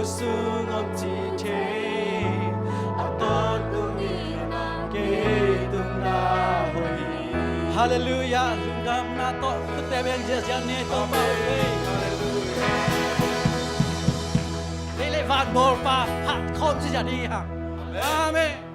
Sung om cih thei, a tawntung in nang kei tungah hoih hi. Halleluiah. Lungdamna tawh khutte beng ziahziah ni, Topa hoih hi. Lei le van bawlpa phat khawm ziahziah ding hi hang. Amen.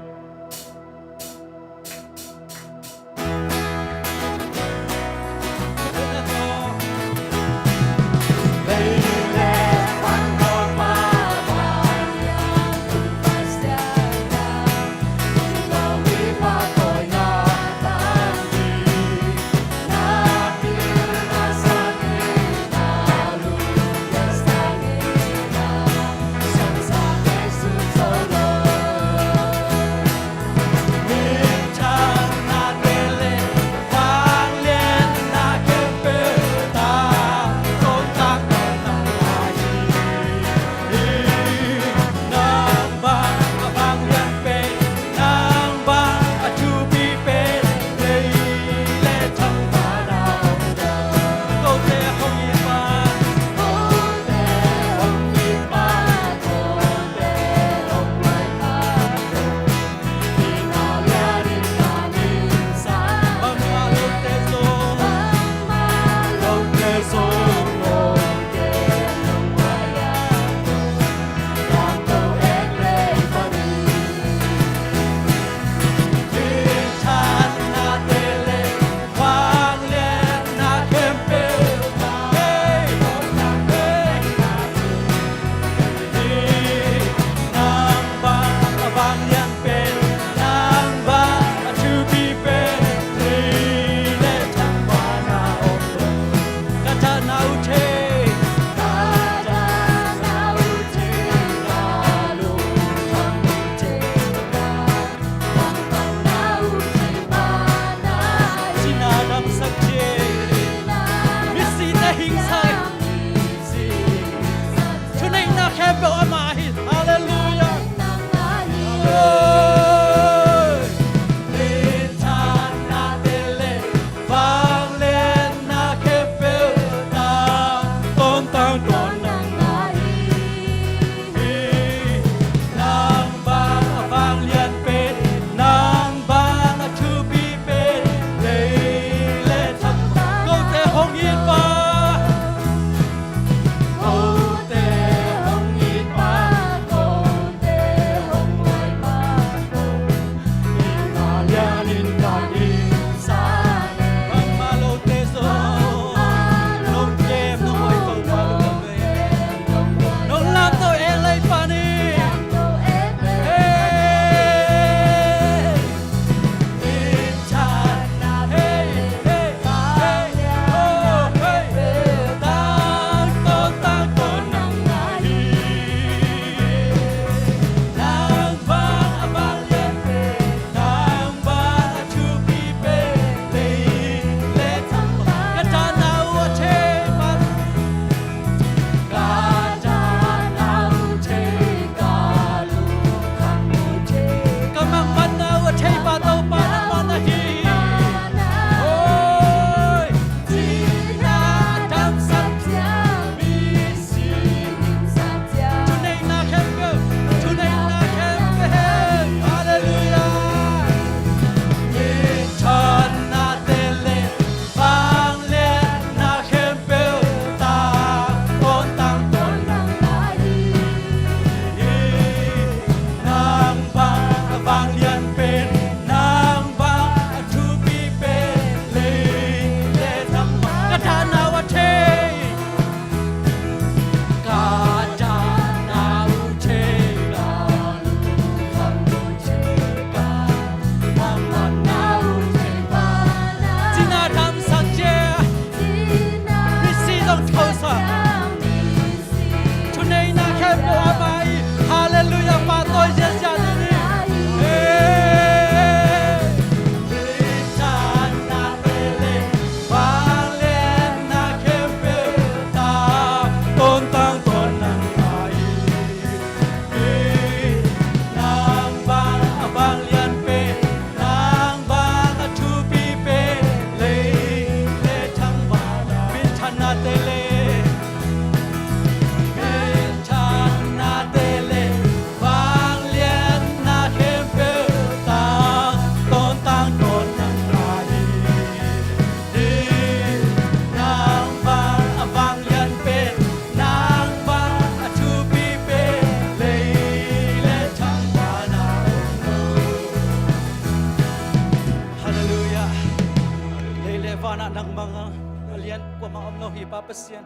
Vanah nangmah a lian kuamah om lo hi Pa Pasian.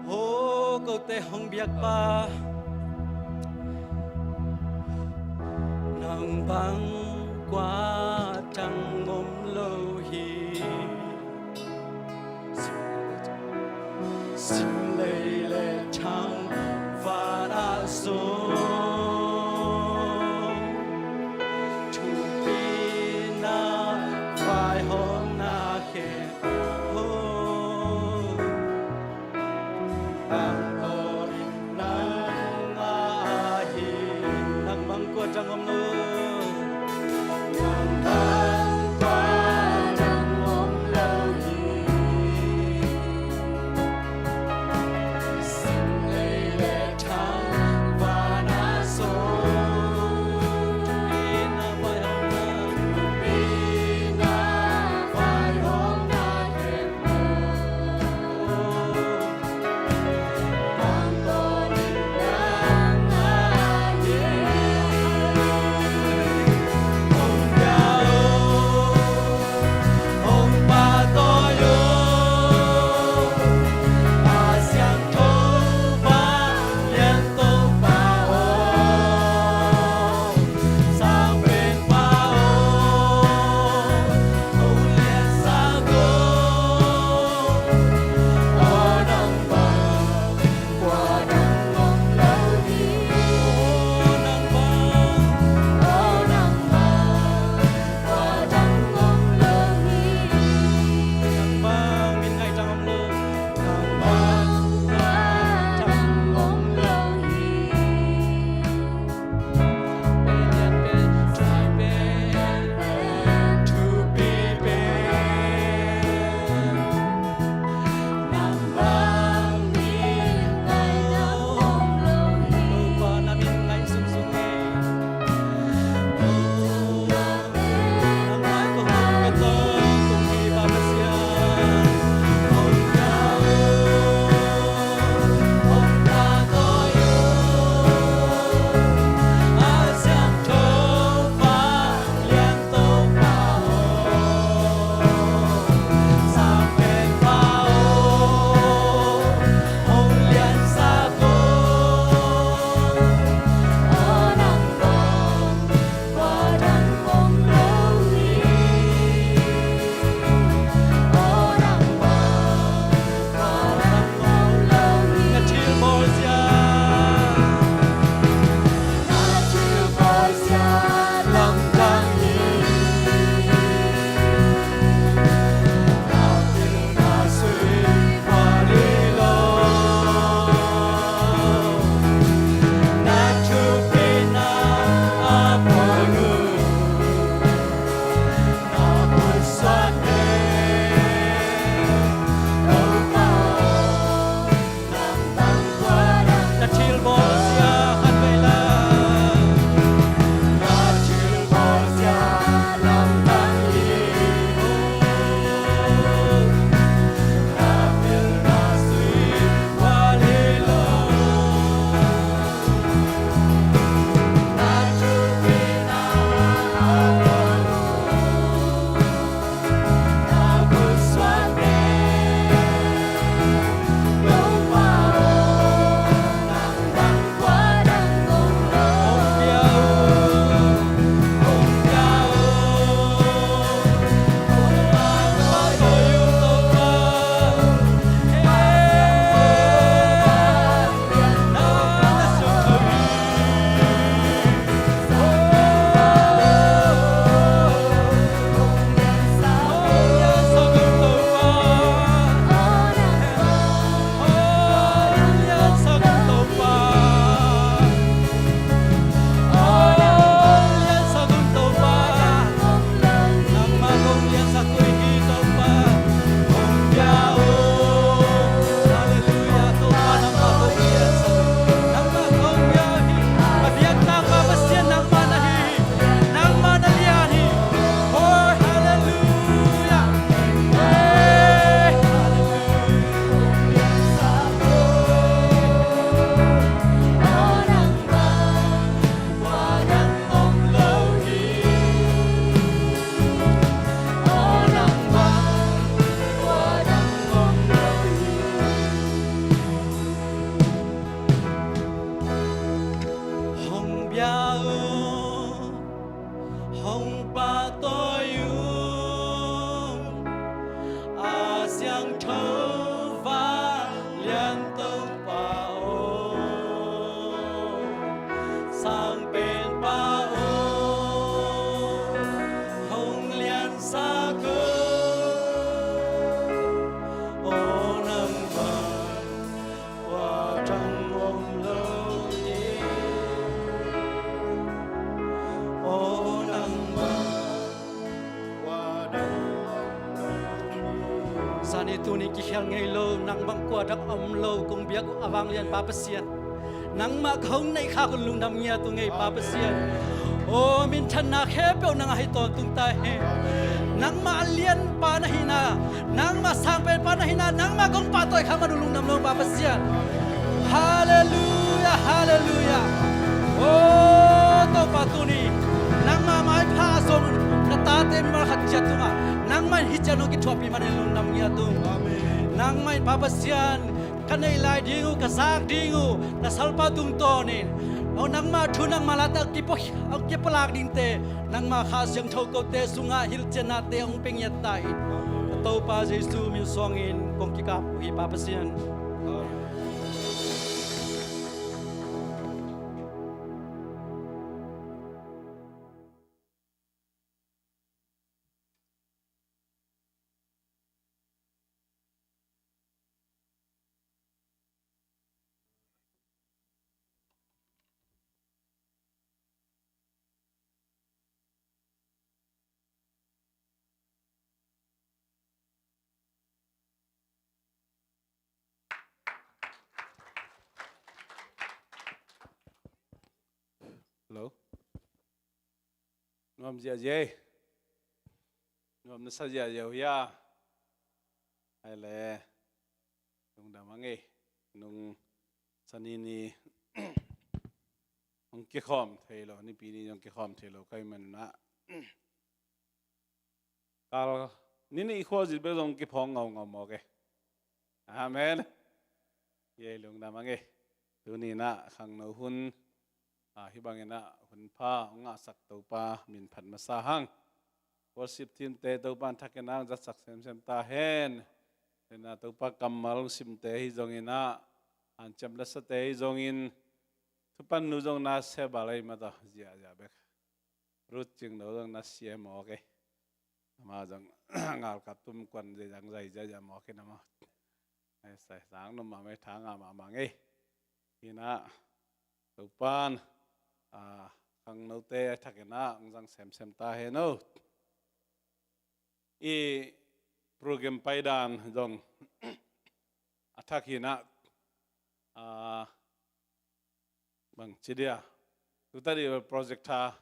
Ho kote hong biakpa, nang bang kua tang om lo hi. Sim lei le thang vanah zong, thupina vaihawmna khe ho. Nang bang kua tang om lo. Nang bang kua tang om lo hi. Ni tuni kikhial ngei lo, nang bang kua dak om lo, kong biak uh a vanglian Pa Pasian. Nangmah ka hong neih khak un lungdam ngiat uh ngei Pa Pasian. Aw, minthanna khempeuh nang a hi tawntung ta hen. Nangmah a lianpa na hihna, nangmah sangpenpa na hihna, nangmah kong pahtawi khak man un lungdam lo Pa Pasian. Halleluia, halleluia. Aw, Topa tuni nangmah maipha a zong na tate mimal khat ciat tungah nangmah in hih ciat nong kithuahpih manin lungdam ngiat ung. Nangmah in Pa Pasian, ka neih lai ding uh, ka zak ding uh, na salpa tungtawnin, aw, nangmah thu nangmah lata a kipua, a kipua lak dingte nangmah Kha Siangtho kote sungah hilhciannate hong pia ngiat ta in. Ka Topa Jesu min suangin kong kikap uh hi Pa Pasian. Hello. Nuam ziahziah ei. Nuam na sa ziahziah uh hia? Hai le. Lungdam a ngei. Nung sani ni hong kikhawm thei lo, nipi ni hong kikhawm thei lo ka hih manin ah, kal ni nih khuazit bek zong kiphawng ngaungau mawk e. Amen. Ei lungdam a ngei. Tuni in ah khangno hun, ah, hih bangin ah hun pha hong ngahsak Topa min phat masa hang. Worship team te Topa in thak in ah hong zatsak semsem ta hen. Tua in ah Topa kammal hong simte hi zongin ah, hanciam lasate hi zongin, thupan nu zong na se bal ei mah tawh ziahziah bek. Ruth Cingno zong na sia mawk e. Amah zong ngalkap tum kuan zai zang zai ziahziah mawk in amah. Ai, sai sang num mahmah ei, tha ngah mahmah ngei. Hi in ah Topa in, ah, khangnote a thak in ah hong zang semsem ta hen aw. I program paidan zong a thak hi in ah, ah, bang ci dia, tu ta dih projector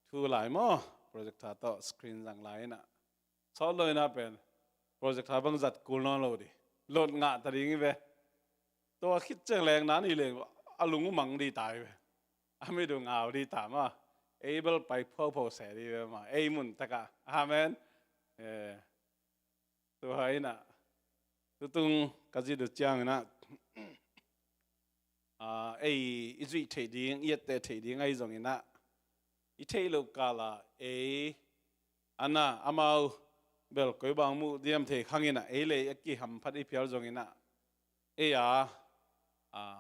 thu lai maw, projector tawh screen zang lai in ah, sawt lo in ah pen projector bang zat kul nawn lo dih, lot ngah ta ding hi ve. Tua khit ciang leng na ni leng a lung uh mang dih ta hi ve. A mit uh ngau dih ta maw. Ei bel pai phuaphuap se dih hi ve maw, ei mun takah. Amen. Eh, tua in ah, tutung ka zit uh ciangin ah, ah, ei i zuih theih ding, i etteh theih ding ahi zongin ah, i theih loh kal ah ei, a na, amau bel koi bang muh diam thei khang in ah, ei le ei a kihamphat i phial zongin ah, ei a, ah,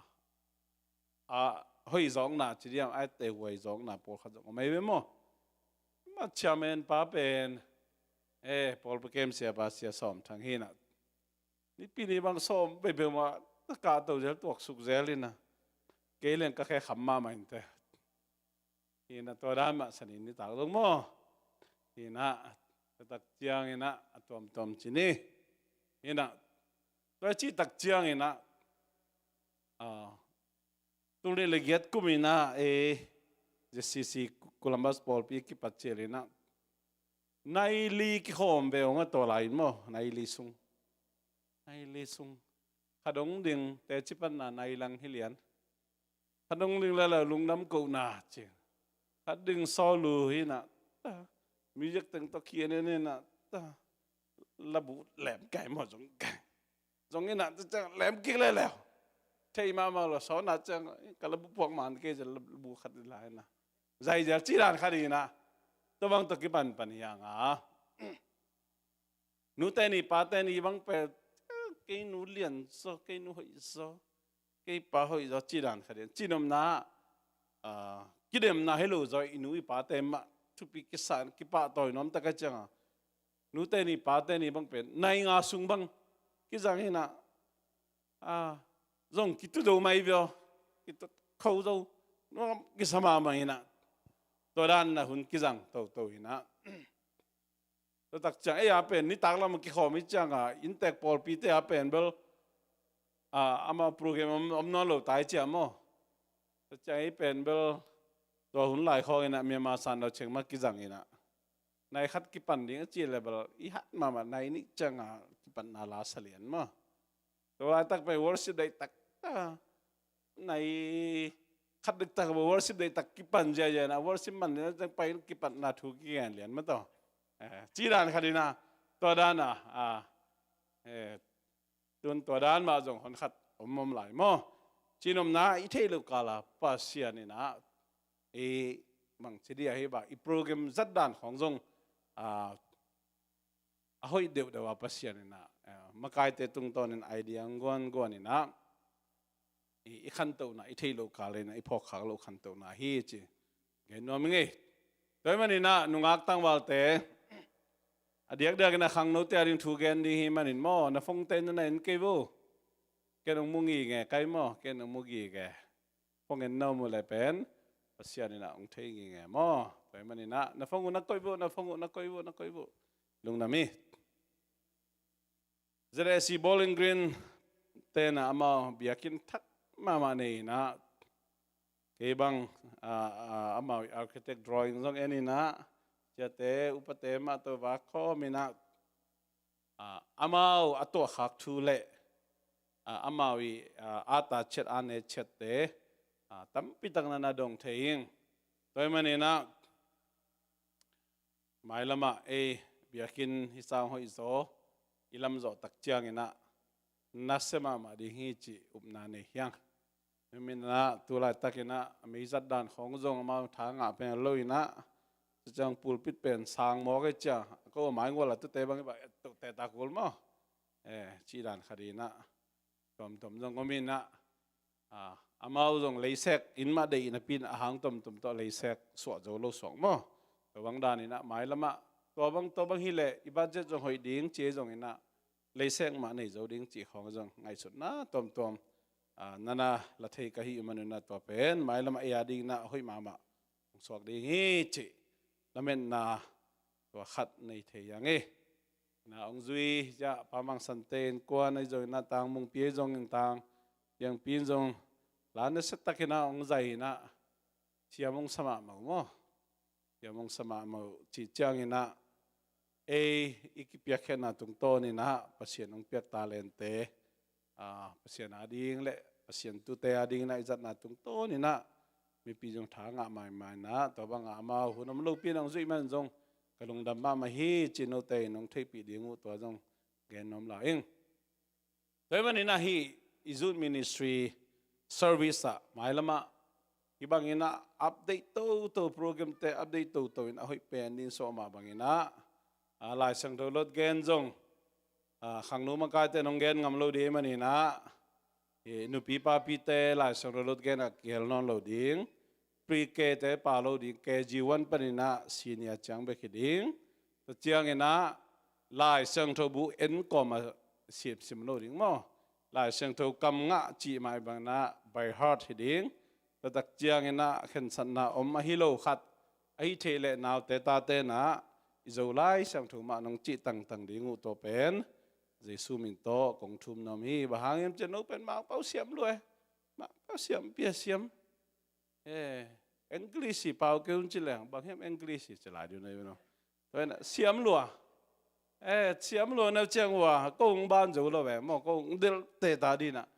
a hoih zawkna ci diam, a etteh huai zawkna pawlkhat zong om ahi ve maw. Mah chairman pa pen, eh, pawlpi kem sia pa Sia Sawm Thang hi in ah, nipi ni bang sawm peuhpeuh mah, a kahto zel, tuaksuk zel in ah, kei leng ka khe kham mahmah in teh. Hi in ah tua dan mah sani nitak zong maw. Hi in ah, tua tak ciangin ah a tuamtuam ci ni. Hi in ah, tua cih tak ciangin ah, ah, tul nih le giat kum in ah, eh, Z C C Columbus pawlpi kipat cial in ah, nai li kikhawm ve ung a, tua lai in maw, nai li sung. Nai li sung. Khat dong ding teci panna nai lang hi lian. Khat dong ding lala lungdam kohna ci. Khat ding sawlu hi in ah, ta. Music teng tawh khi en en in ah, ta. Labu lem kai maw, zong kai. Zong in ah, ta ciang lem kik leuleu. Thei mahmah lo, sawn ah ciang, ka labu phuak man kei zel, labu khat lai in ah. Zai zel ci dan khat in ah. Tua bang tawh kipanpan hi hang a. Nute ni pate ni bang pen, kei nu lian zaw, kei nu hoih zaw, kei pa hoih zaw ci dan khat in. Cihnopna, ah, kidemna hi lo zaw, i nu i pate mah thupi kisa, kipahtawi nuam tak a ciang a. Nute ni pate ni bang pen, nai nga sung bang kizang hi in ah, ah, zong kitu zo mai via, kitu kho zo, nuam kisa mahmah hi in ah. Tua dan in ah hun kizang toto hi in ah. Tua tak ciang ei a pen nitak lam kikhawm i cianga inntek pawlpite a pen bel, a, amah program om, om nawn lo tai cia maw. Tua ciang ei pen bel tua hun lai khawng inah Myanmar san lo cheng mah kizang inah nai khat kipan ding a ci le bel i hat mahmah nai nih cianga kipatna la sa lian maw. Tua laitak pai worship daihtak ta nai khat diktak worship daihtak kipan ziazia na worship man lian tak pai kipatna thu kigen lian mah tawh. Eh, ci dan khat inah tua dan a, ah, eh, tun tua dan mah zong hon khat om om lai maw. Cinomna i theih loh kala Pasian inah i mangci dih ahi bah i program zat dan khawng zong, ah, a hoih deuhdeuh a Pasian inah, eh, makaite tungtawnin idea ang guanguan inah i, i khantohna i theih loh kal inah i phawkkhak loh khantohna hi ci gen nuam i ngei. Tua hi man inah nungak tangvalte a diakdiak inah khangnote a ding thu gen ding hi manin maw na phongte na na en kei vo. Ken ong mu ngige kai maw, ken ong mu ngige. Phone en no mu le pen Pasian inah ong thei ngige maw. Tua hi man inah na phone uh na koih vo, na phone uh na koih vo, na koih vo. Lungdam hi. Z A C Bowling Green tena amau biakinn thak mahmah nei inah kei bang, ah, ah, amau architect drawing zong en inah ciate upate mah tawh vak khawm inah, ah, amau a tuahkhak thu le, ah, amau i, ah, ata chet a ne chette, ah, tampi tak na na dong thei ing. Tua hi man inah mailamah ei biakinn hi sang hoih zaw i lamzawh tak ciang inah nasia mahmah ding hi cih upna nei hiang. Hi man inah tu laitak inah a meizat dan khawng zong amau tha ngah pen lo inah, tua ciang pulpit pen sang mawk ei cia ko a mai gual a tute bang i bah et tohte ta kul maw. Eh, cih dan khat inah tuamtuam zong om inah, ah, amau zong leisek in mah deih napi inah a hang tuamtuam tawh leisek suah zo lo suak maw. Tua bang dan inah mailamah tua bang, tua bang hi leh i budget zong hoih ding ci ei zong inah leisek mah nei zo ding cih khawng zong ngaihsutna tuamtuam, ah, na na la thei ka hih man inah tua pen mailamah ei a ding inah hoih mahmah hong suak ding hi cih lametna tua khat nei thei hiang hi. Na ong zui ciah Pa Mang Sante innkuan ahi zong inah Tang Mungpi ahi zong in Tang Piangpi in zong la nasia tak inah ong zai inah siam ong sa mahmah uh maw. Siam ong sa mahmah uh cih ciang inah ei i kipiakkhiatna tungtawn inah Pasian ong piak talente, ah, Pasian a ding le Pasian tute a ding inah i zatna tungtawn inah mipi zong tha ngah maimai inah tua bangah amau hun om lopi inah ong zuih man zong ka lungdam mahmah hi ci note in ong theihpih ding uh tua zong gen nuam lai ing. Tua hi man inah hih i youth ministry service ah mailamah hih bang inah update toto, programte update toto in a hoih pen ding sawh mah bang inah, ah, Lai Siangtho lot gen zong, ah, khangno makaite nong gen ngam lo ding hi man inah, eh, nupi papite Lai Siangtho lot gen ah kihel nawn lo ding, pre-K te pau lo ding, K G one pan inah senior ciang bek hi ding. Tua ciang inah Lai Siangtho bu en kawm a simsim lo ding maw. Lai Siangtho kam ngah cih mah bang inah by heart hi ding. Tua tak ciang inah khensatna om ahi lo khat ahi thei leh naute tate inah i Zo Lai Siangtho mah nong cih tangtang ding uh tua pen Jesu min tawh kong thum nuam hi. Bang hang hiam cih leh no pen Mangpau siam lua e. Mangpau siam, pia siam. Eh, English hi pau kei un ci leng, bang hiam English hi ci lai ding na i no. Tua inah siam lua. Eh, siam lua neu ciang ua ko hong ban zo lo ve maw, ko hong delhte ta ding inah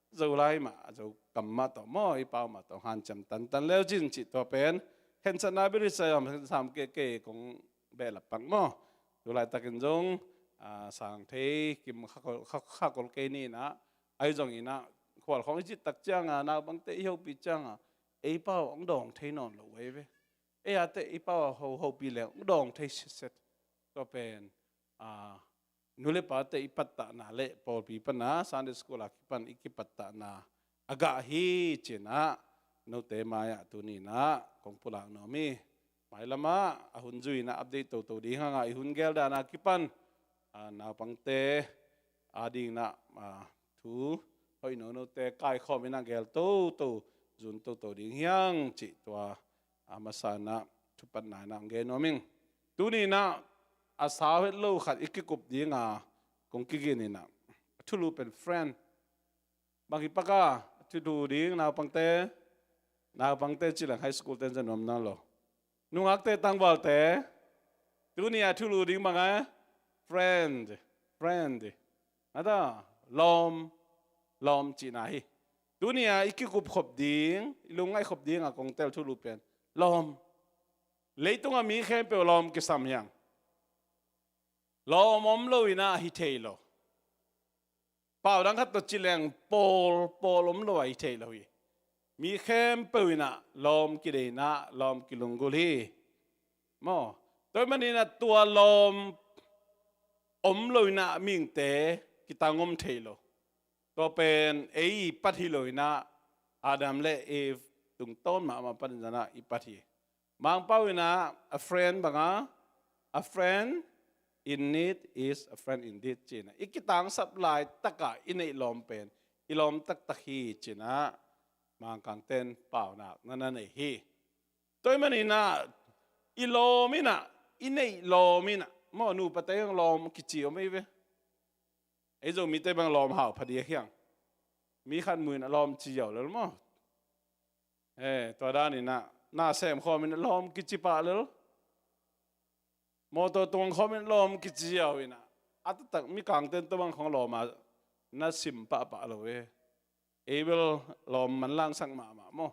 Zo Lai mah, Zo kam mah tawh maw, i pau mah tawh hanciam tantan leu cin cih tua pen khensatna beri sayam sam kei kei kong behlap pang maw. Tu laitakin zong, ah, sang thei kim kha kol, kha, kha kol kei ni inah ahi zong inah khual khawng i cih tak cianga naupangte i hopih cianga ei pau hong dawng thei nawn lo veve. Ei a teh i pau a ho, hopih leng hong dawng thei sitset. Tua pen, ah, nu le pate i pattahna le pawlpi pana Sunday school a kipan i kipattahna a gah hi ci inah note mai-ah tuni inah kong pulak nuam hi. Mailamah a hun zui inah update toto ding hangah i hun gel dana kipan, ah, naupangte a ding inah, ah, thu hoih nonote kaikhawm inah gel toto, zun toto ding hiang cih tua, ah, masa inah thupatna inah hong gen nuam ing. Tuni inah a sau het lo khat i kikup dinga kong kigin inah, a thulu pen friend. Bang hi pak a, a thulu ding naupangte, naupangte ci leng high school te zan nuam na lo. Nungakte, tangvalte, tuni a thulu ding bang a, friend, friend. Ata, lawm, lawm cihna hi. Tuni a i kikup khop ding, i lungngaih khop ding a kong tel thulu pen lawm. Leitung a mi khempeuh lawm kisam hiang. Lawm om lo inah hi thei lo. Pau dang khat tawh ci leng pawl, pawl om lo a hi thei lo hi. Mi khempeuh inah lawm kideih inah lawm kilunggulh hi. Maw, tua ahih manin ah tua lawm om lo inah mihingte kitang om thei lo. Tua pen ei i pat hi lo inah, Adam le Eve tungtawn mahmah panin zan ah i pat hi. Mangpau inah a friend bang a, a friend in need is a friend indeed ci inah, i kitangsap laitak a i neih lawm pen i lawm taktak hi ci inah Mangkangte'n paunak na na nei hi. Tua ahih manin ah i lawm inah, i neih lawm inah, maw, nupate hong lawm kici om ei ve. Ei Zomite bang lawm hau pha diak hiang. Mi khat mu inah lawm ci ziau lel maw. Eh, tua dan inah na sem khawm inah lawm kici pah lel. Mawtaw tuang khawm inah lawm kici ziau inah, a taktak Mikangte'n tua bang khawng lawm a na sim pahpah lo e. Ei bel lawm manlangsak mahmah maw.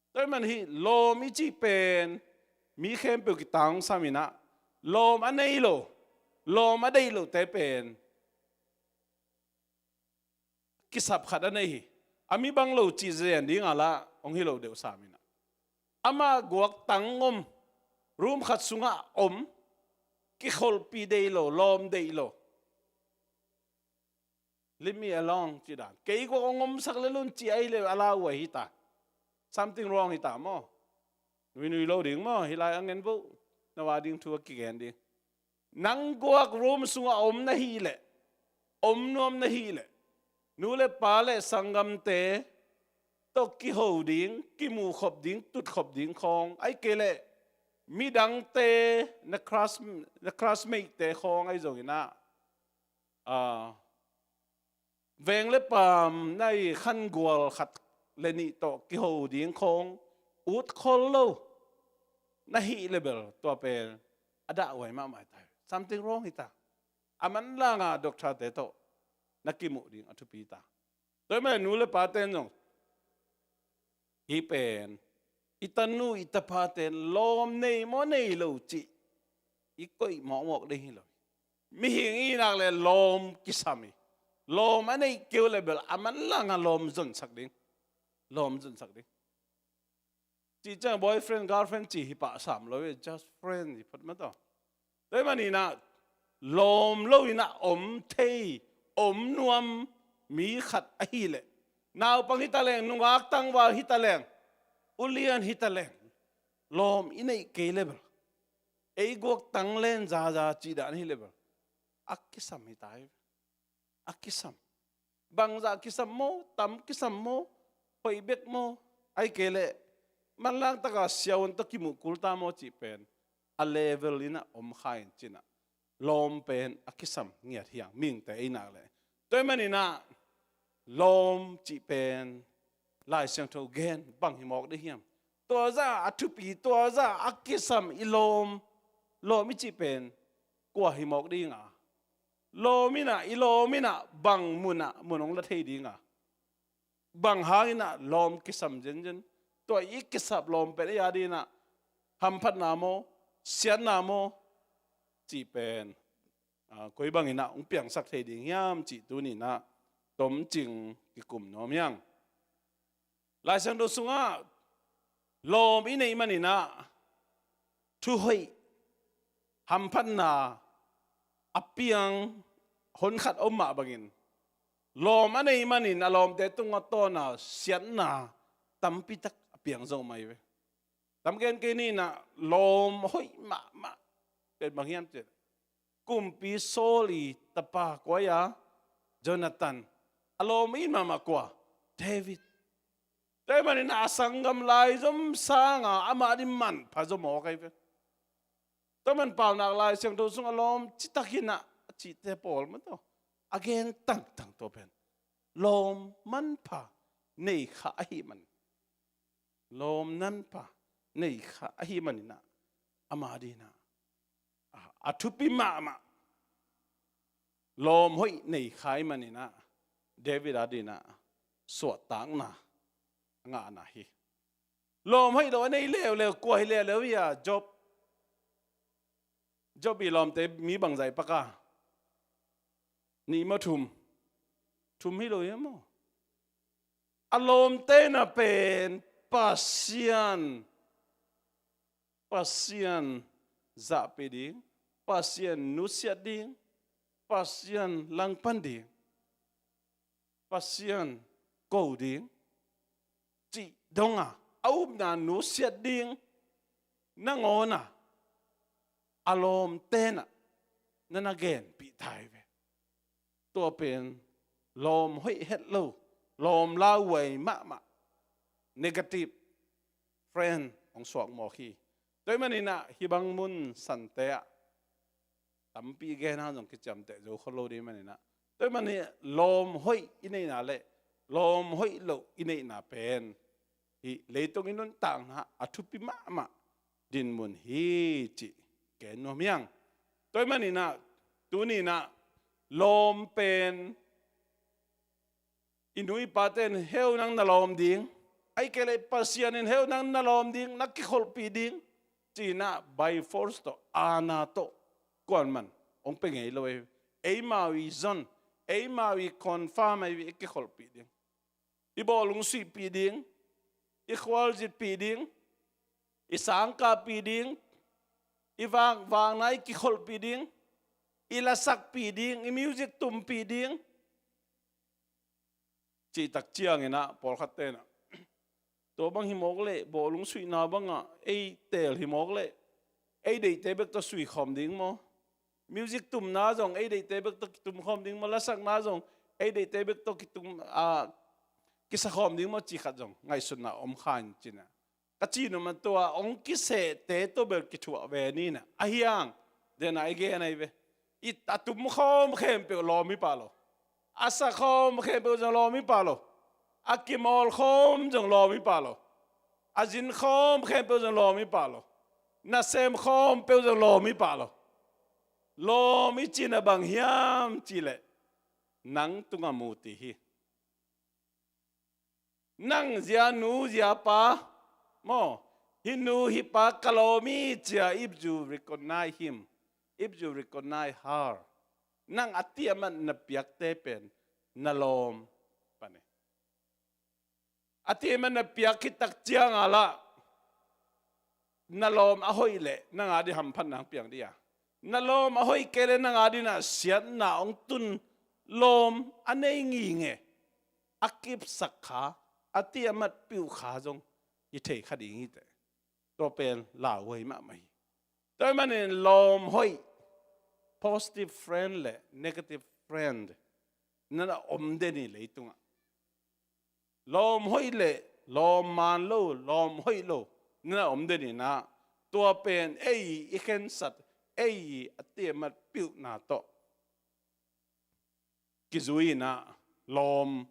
Tua ahih manin hih lawm i cih pen mi khempeuh kitang sam inah, lawm a nei lo, lawm a deih lote pen kisap khat a nei hi. A mi bang lo cih zen ding a lah hong hi lo deuh sam inah, amah guaktang om, room khat sungah om, kikholhpih deih lo, lawm deih lo. Leave me alone, ci dan. Kei guak hong omsak lel un ci ahih leh a lau uh ahi ta. Something wrong hi ta maw. Nuinui lo ding maw, hih lai a ngen vo. Na va ding thu a kigen ding. Nang guak room sungah om na hih leh, om nuam na hih leh, nu le pa le sanggamte tawh kiho ding, kimuh khop ding, tut khop ding khawng, ahih kei leh midangte, na class, na classmate-te khawng ahi zong inah, ah, veng le paam na i khangual khat le nih tawh kiho ding khawng ut khol lo na hih leh bel, tua pen a dahhuai mahmah hi ta. Something wrong hi ta. A manlang a doctor-te tawh na kimuh ding a thupi ta. Tua ahih manin nu le pate'n zong hih pen, i tanu i tapate'n lawm nei maw nei lo cih i koih mawkmawk ding hi lo hi. Mihing i hih nak leh lawm kisam hi. Lawm a neih kei uh leh bel a manlang a lawm zonsak ding. Lawm zonsak ding. Cih ciang boyfriend, girlfriend cih hi pah sam lo hi, just friend hi phot mah tawh. Tua ahih manin ah lawm lo inah om thei, om nuam mi khat ahih leh, naupang hi ta leng, nungak tangval hi ta leng, ulian hi ta leng, lawm i neih kei leh bel, ei guaktang len zaza cih dan ahih leh bel, a kisam hi ta hi. A kisam. Bangzah kisam maw, tam kisam maw, hoih bek maw, ahih kei leh manlang taka siavuan tawh kimuh kul ta maw cih pen a level inah om kha in ci inah, lawm pen a kisam ngiat hi hang, mihingte i hih nak leh. Tua ahih manin ah lawm cih pen Lai Siangtho gen bang hi mawk ding hiam? Tua zah a thupi, tua zah a kisam i lawm, lawm i cih pen kua hi mawk ding a? Lawm inah, i lawm inah bang munah mun hong la thei ding a? Bang hang inah lawm kisam zenzen? Tua i kisap lawm pen ei a ding inah hamphatna maw, siatna maw cih pen, ah, koi bang inah hong piangsak thei ding hiam cih tuni inah tomcing kikum nuam hi hang. Lai Siangtho sungah lawm i neih man inah thuhoih, hamphatna a piang honkhat om mah bangin, lawm a neih manin a lawmte tungah tawn a siatna tampi tak a piang zo mah hi ve. Tam gen kei ni inah, lawm hoih mahmah pen bang hiam cih leh, Kumpi Saul i tapa kua hi a? Jonathan. A lawm it mahmah kua? David. Tua ahih manin a sanggam laizom sangin amah ading manpha zaw mawk ahi ve. Tua man paunak Lai Siangtho sung a lawm citak hi na a cihte pawl mah tawh a gen tangtang tua pen lawm manpha nei kha ahih man, lawm manpha nei kha ahih manin ah ama dingin ah a, a thupi mahmah lawm hoih nei kha ahih manin ah David a dingin ah suahtakna a ngahna hi. Lawm hoih lo a nei leuleu kua hi leuleu hi a, Job. Job i lawmte mi bangzah i pak a? Nih maw, thum? Thum hi lo hi maw? A lawmte na pen Pasian, Pasian zahpih ding, Pasian nusiat ding, Pasian langpan ding, Pasian ko ding cih dong a, a upna nusiat ding nangawn a, a lawmte na na na genpih ta hi ve. Tua pen lawm hoih het lo, lawm lauhuai mahmah, negative friend hong suak mawk hi. Tua ahih manin ah hih bang mun sante ah tampi gen hang zong kiciamteh zo khol lo ding manin ah, tua ahih manin lawm hoih i neihna le lawm hoih lo i neihna pen hih leitung i nuntakna a thupi mahmah dinmun hi cih gen nuam hi hang. Tua ahih manin ah tuni in ah lawm pen i nu i pate in heu nang na lawm ding, ahih kei leh Pasian in heu nang na lawm ding, na kikholhpih ding ci-in ah by force tawh, aana tawh kuaman hong pia ngei lo hi. Eimau i zon, eimau i confirm ahi ve, i kikholhpih ding, i bawlung suihpih ding, i khualzinpih ding, i sangkahpih ding, i vakvakna i kikholhpih ding, i lasakpih ding, i music tumpih ding, cih tak ciangin ah pawlkhatte in ah tua bang hi mawk leh, bawlung suihna bangah ei teel hi mawk leh, ei deihte bek tawh suikhawm ding maw? Music tumna zong ei deihte bek tawh kitumkhawm ding maw? Lasakna zong ei deihte bek tawh kitum, a, kisakhawm ding maw? Cih khat zong ngaihsutna om kha in cin ah, ka cih nuam a, tua hong kisehte tawh bel kithuah ve ni in ah. Ahi hang, den a i gen ahi ve, i a tumkhawm khempeuh lawm hi pah lo. A sakhawm khempeuh zong lawm hi pah lo. A kimawlkhawm zong lawm hi pah lo. A zinkhawm khempeuh zong lawm hi pah lo. Nasemkhawm peuh zong lawm hi pah lo. Lawm i cihna bang hiam cih leh, nang tungah mu ti hi. Nang zia nu zia pa maw, hih nu hih pa ka lawm hi ci-a, if you recognize him, if you recognize her, nang a tiamat na piakte pen na lawm pan hi. A tiamat na piak khit tak ciang a lah na lawm a hoih leh nang a ding hamphatna hong piang ding a, na lawm a hoih kei leh nang a ding ah siatna hong tun lawm a nei nginge, a kipsak kha, a tiamat piuh kha zong hi thei kha ding hi teh. Tua pen lauhuai mahmah hi. Tua ahih manin lawm hoih, positive friend le negative friend, na na om den hi leitungah. Lawm hoih le lawm man lo, lawm hoih lo, na na om den hi in ah, tua pen ei i khensat, ei a tiamat piuhna tawh kizui in ah, lawm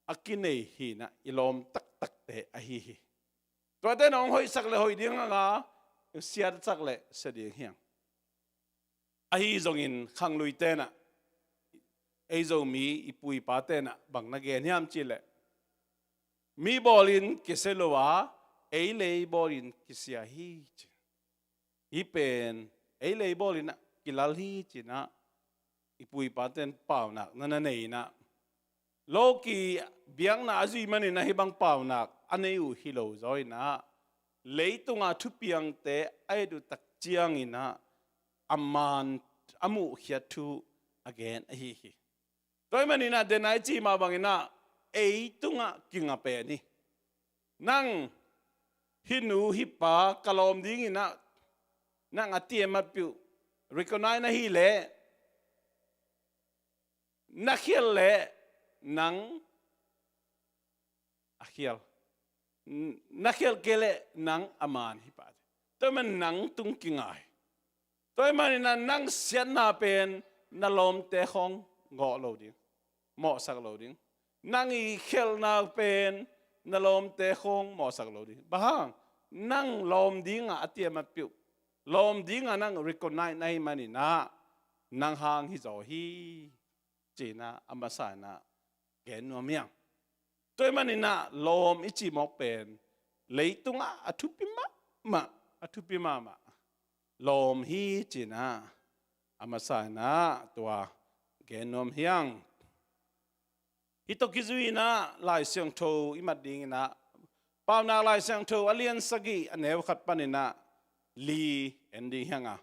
a kinei hi in ah, i lawm taktakte ahi hi. Tuate na hong hoihsak le hoih ding hang a, siatsak le sia ding hi hang. Ahi zongin khangluite in ah, ei Zomi i pu i pate in ah bang na gen hiam cih leh, mi bawlin kisia lo a, ei lei bawlin kisia hi ci. Hih pen ei lei bawlin ah kilal hi ci in ah, i pu i pate'n paunak na na nei in ah, loki biakna a zui manin ah hih bang paunak a nei uh hi lo zaw in ah, leitungah thupiangte a et uh tak ciangin ah, a man, a muhkhiat thu a gen ahi hi. Tua ahih manin ah, den a i cih mah bangin ah, ei tungah kinga pen hi. Nang hih nu hih pa ka lawm ding in ah, nang a tiamat piuh recognize na hih leh, na khial leh nang a khial, na khial kei leh nang a man hi pah. Tua man nang tung kingai. Tua ahih manin ah nang siatna pen na lawmte khawng gawh lo ding, mawhsak lo ding. Nang i khelhna pen na lawmte khawng mawhsak lo ding. Bang hang? Nang lawm dingah a tiamat piuh, lawm dingah nang recognize na hih manin ah nang hang hi zaw hi, ci-in ah a masa in ah gen nuam hi hang. Tua ahih manin ah lawm i cih mawk pen leitungah a thupi mahmah, a thupi mahmah lawm hi, ci-in ah a masa in ah tua gen nuam hi hang. Hih tawh kizui in ah Lai Siangtho i mat ding in ah, Paunak Lai Siangtho a lian sagih, a neu khat panin ah li en ding hi hang a,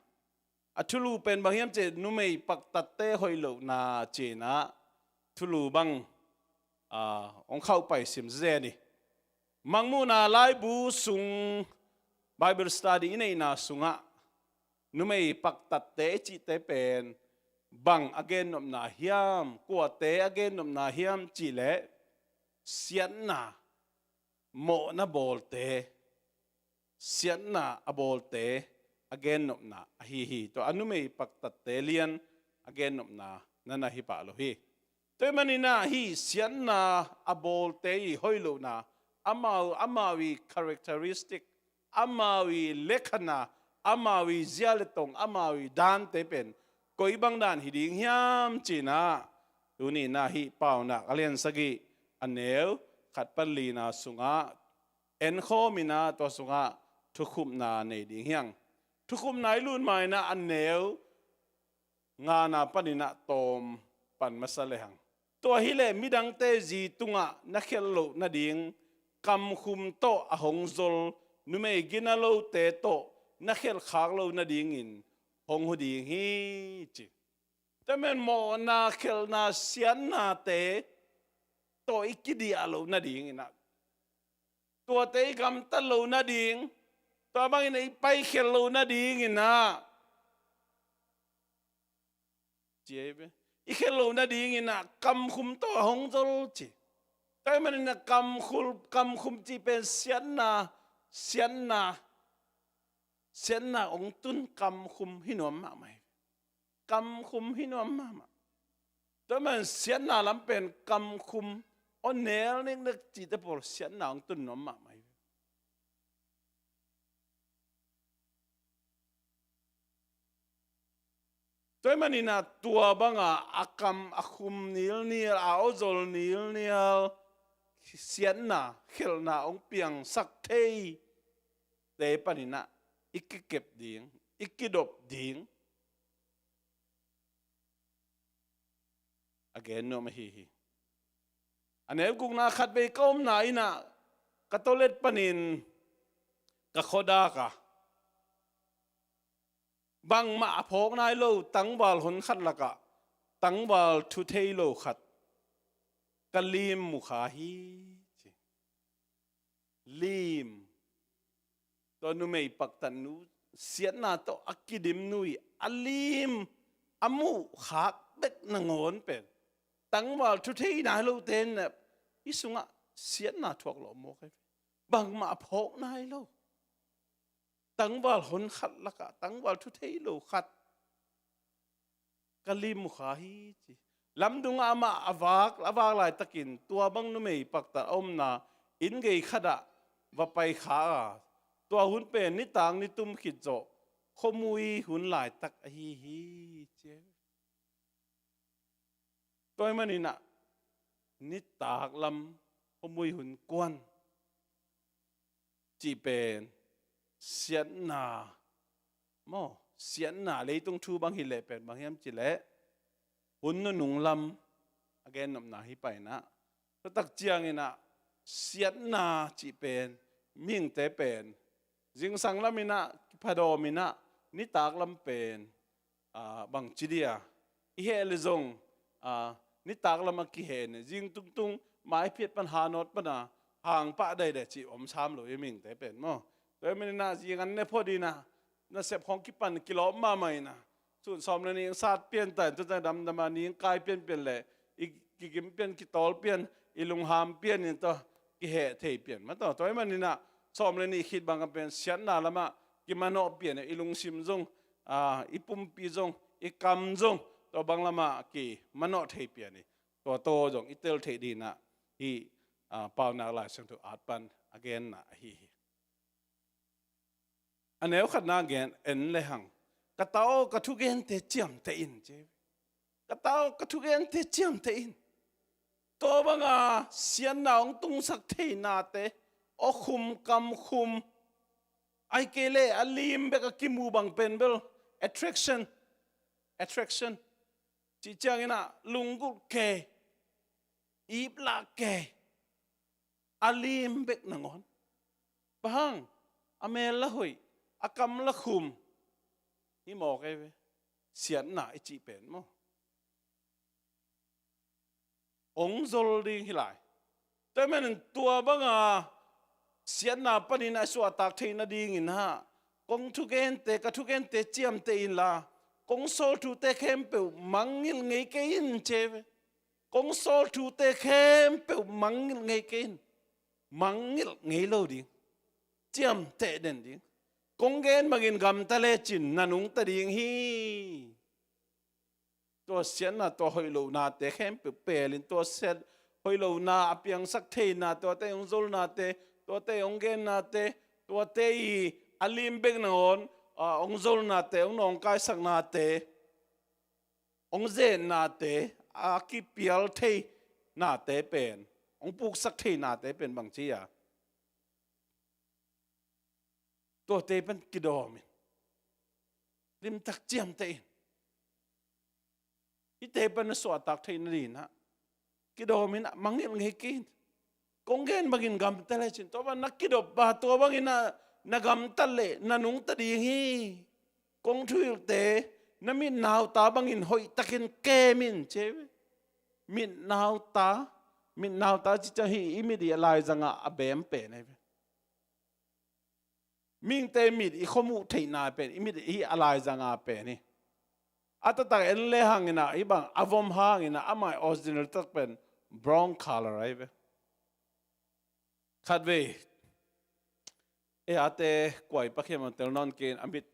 a thulu pen bang hiam cih leh numei paktatte hoih lohna ci-in ah thulu bang, ah, hong khauhpai sim zen ni. Mangmuhna laibu sung Bible study i neihna sungah numei paktatte i cihte pen bang a gennopna hiam, kuate a gennopna hiam cih leh siatna, mawhna bawlte, siatna a bawlte a gennopna ahi hi. Tua a numei paktatte lian a gennopna na na hi pah lo hi. Tua ahih manin ah hih siatna a bawlte i hoih lohna, amau, amau i characteristic, amau i lekhana, amau i zia le tong, amau i dante pen koi bang dan hi ding hiam ci-in ah tuni in ah hih Paunak a lian sagih, a neu khat pan lina sungah enkhawm in ah tua sungah thukhupna nei ding hi hang. Thukhupna i lut ma in ah a neu ngana panin ah tawm pan masa lehang, tua hi leh midangte zi tungah na khelh loh nading kamkhum tawh a hong zol numei ginalote tawh na khelh khak loh nadingin hong hu ding hi, ci. Tua man mawhna, khelhna, siatnate tawh i kidiah loh nadingin ah, tuate i gamtat loh nading, tua bangin ah i paikhiat loh nadingin ah, ci ei ve. I khelh loh nadingin ah kamkhum tawh a hong zol, ci. Tua ahih manin ah kamkhul, kamkhum cih pen siatna, siatna, siatna hong tun kamkhum hi nuam mahmah hi. Kamkhum hi nuam mahmah. Tua man siatna lam pen kamkhum, aw, nel neknek cihte pawl siatna hong tun nuam mahmah hi. Tua ahih manin ah tua banga a kam a khum nilnial, a awzol nilnial, siatna, khelhna hong piangsak theite panin ah i kikep ding, i kidop ding a gen nuam ahi hi. A neu gukna, khatvei ka omna inn ah ka toilet panin ka khuadak a, bangmah a phawk nai lo tangval hon khat lakah tangval thu thei lo khat ka lim mu kha hi, ci. Lim. Tua numei paktatnu, siatna tawh a kidim nu i a lim, a muh khak bek nangawn pen tangval thu thei nai lote in ah i sungah siatna thuak lawh mawk hi. Bangmah a phawk nai lo tangval hon khat lakah tangval thu thei lo khat ka lim mu kha hi, ci. Lamdungah amah a vak, a vak laitakin tua bang numei paktat a omna inn gei khatah va pai kha a, tua hun pen nitak nitum khit zawh khuamui hun laitak ahi hi, ci. Tua ahih manin ah nitak lam khuamui hun kuan cih pen siatna maw, siatna leitung thu bang hi leh pen bang hiam cih leh hun nunung lam a gennopna hi pah in ah, tua tak ciangin ah siatna cih pen mihingte pen zingsang lam in ah kiphadawm in ah nitak lam pen, ah, bangci dia i heh leh zong, ah, nitak lam a kiheh in, zing tungtung maiphiat pan hanawt pan a hang pah daidai cih om sam lo hi, mihingte pen maw. Tua ahih manin ah zing an ne phot in ah nasep khawng kipan kilawm mahmah in ah, sun sawm le nih sat pian ta in, tua ciang damdam a ning kai pianpian leh i kigim pian, kitawl pian, i lungham pian in tua kiheh thei pian mah tawh. Tua ahih manin ah sawm le nih khit bang a pen siatna lamah kimanawh pian hi. I lungsim zong, aa, i pumpi zong, i kam zong tua bang lamah kimanawh thei pian hi. Tua tawh zong i tel theih dinah hih, aa, Paunak Lai Siangtho at pan a genna ahi hi. A neu khatna gen en le hang, ka ta aw, ka thugente ciamteh in, ci. Ka ta aw, ka thugente ciamteh in. Tua banga siatna hong tungsak theinate, aw khum kam khum, ahih kei leh a lim bek a kimu bang pen bel attraction, attraction. Cih ciangin ah lunggulh kei, iplak kei, a lim bek nangawn. Bang hang, a mel la hoih, a kam la khum. Hi mawk ei ve. Siatna i cih pen maw, hong zol ding hi lai. Tua ahih manin tua banga siatna panin a suahtak theih nadingin ah, kong thugente, ka thugente ciamteh inla, kong sawl thute khempeuh mangngilh ngei kei in, ci ei ve. Kong sawl thute khempeuh mangngilh ngei kei in. Mangngilh ngei lo ding. Ciamteh den ding. Kong gen bangin gamta lecin na nungta ding hi. Tua siatna, tua hoih lohnate khempeuh pelin, tua siat hoih lohna a piangsak theina, tuate hong zolnate, tuate hong gennate, tuate i a lim bek nangawn, a, hong zolnate, hong nawngkaisaknate, hong zennate, a kipial theinate pen, hong puksak theinate pen bang ci a, tuate pen kidawm in. Limtak ciamteh in. Hihte pen na suahtak theih nadingin ah, kidawm in ah, mangngilh ngei kei in. Kong gen bangin gamta lecin, tua bang na kidop a, tua bangin ah na gamta leh, na nungta ding hi. Kong thuhilhte na mitnauta bangin hoihtakin kem in, ci ei ve. Mitnauta, mitnauta cih ciang hih i mit i a laizangah a bem pen ei ve. Mihingte mit i khuamuh theihna pen, i mit hi a laizanga pen hi. A taktak en le hangin ah, hih bang a vom hangin ah, amah original tak pen brown color ahi ve. Khatvei, ei ate kuai pakhiam a tel nawn kei in a mit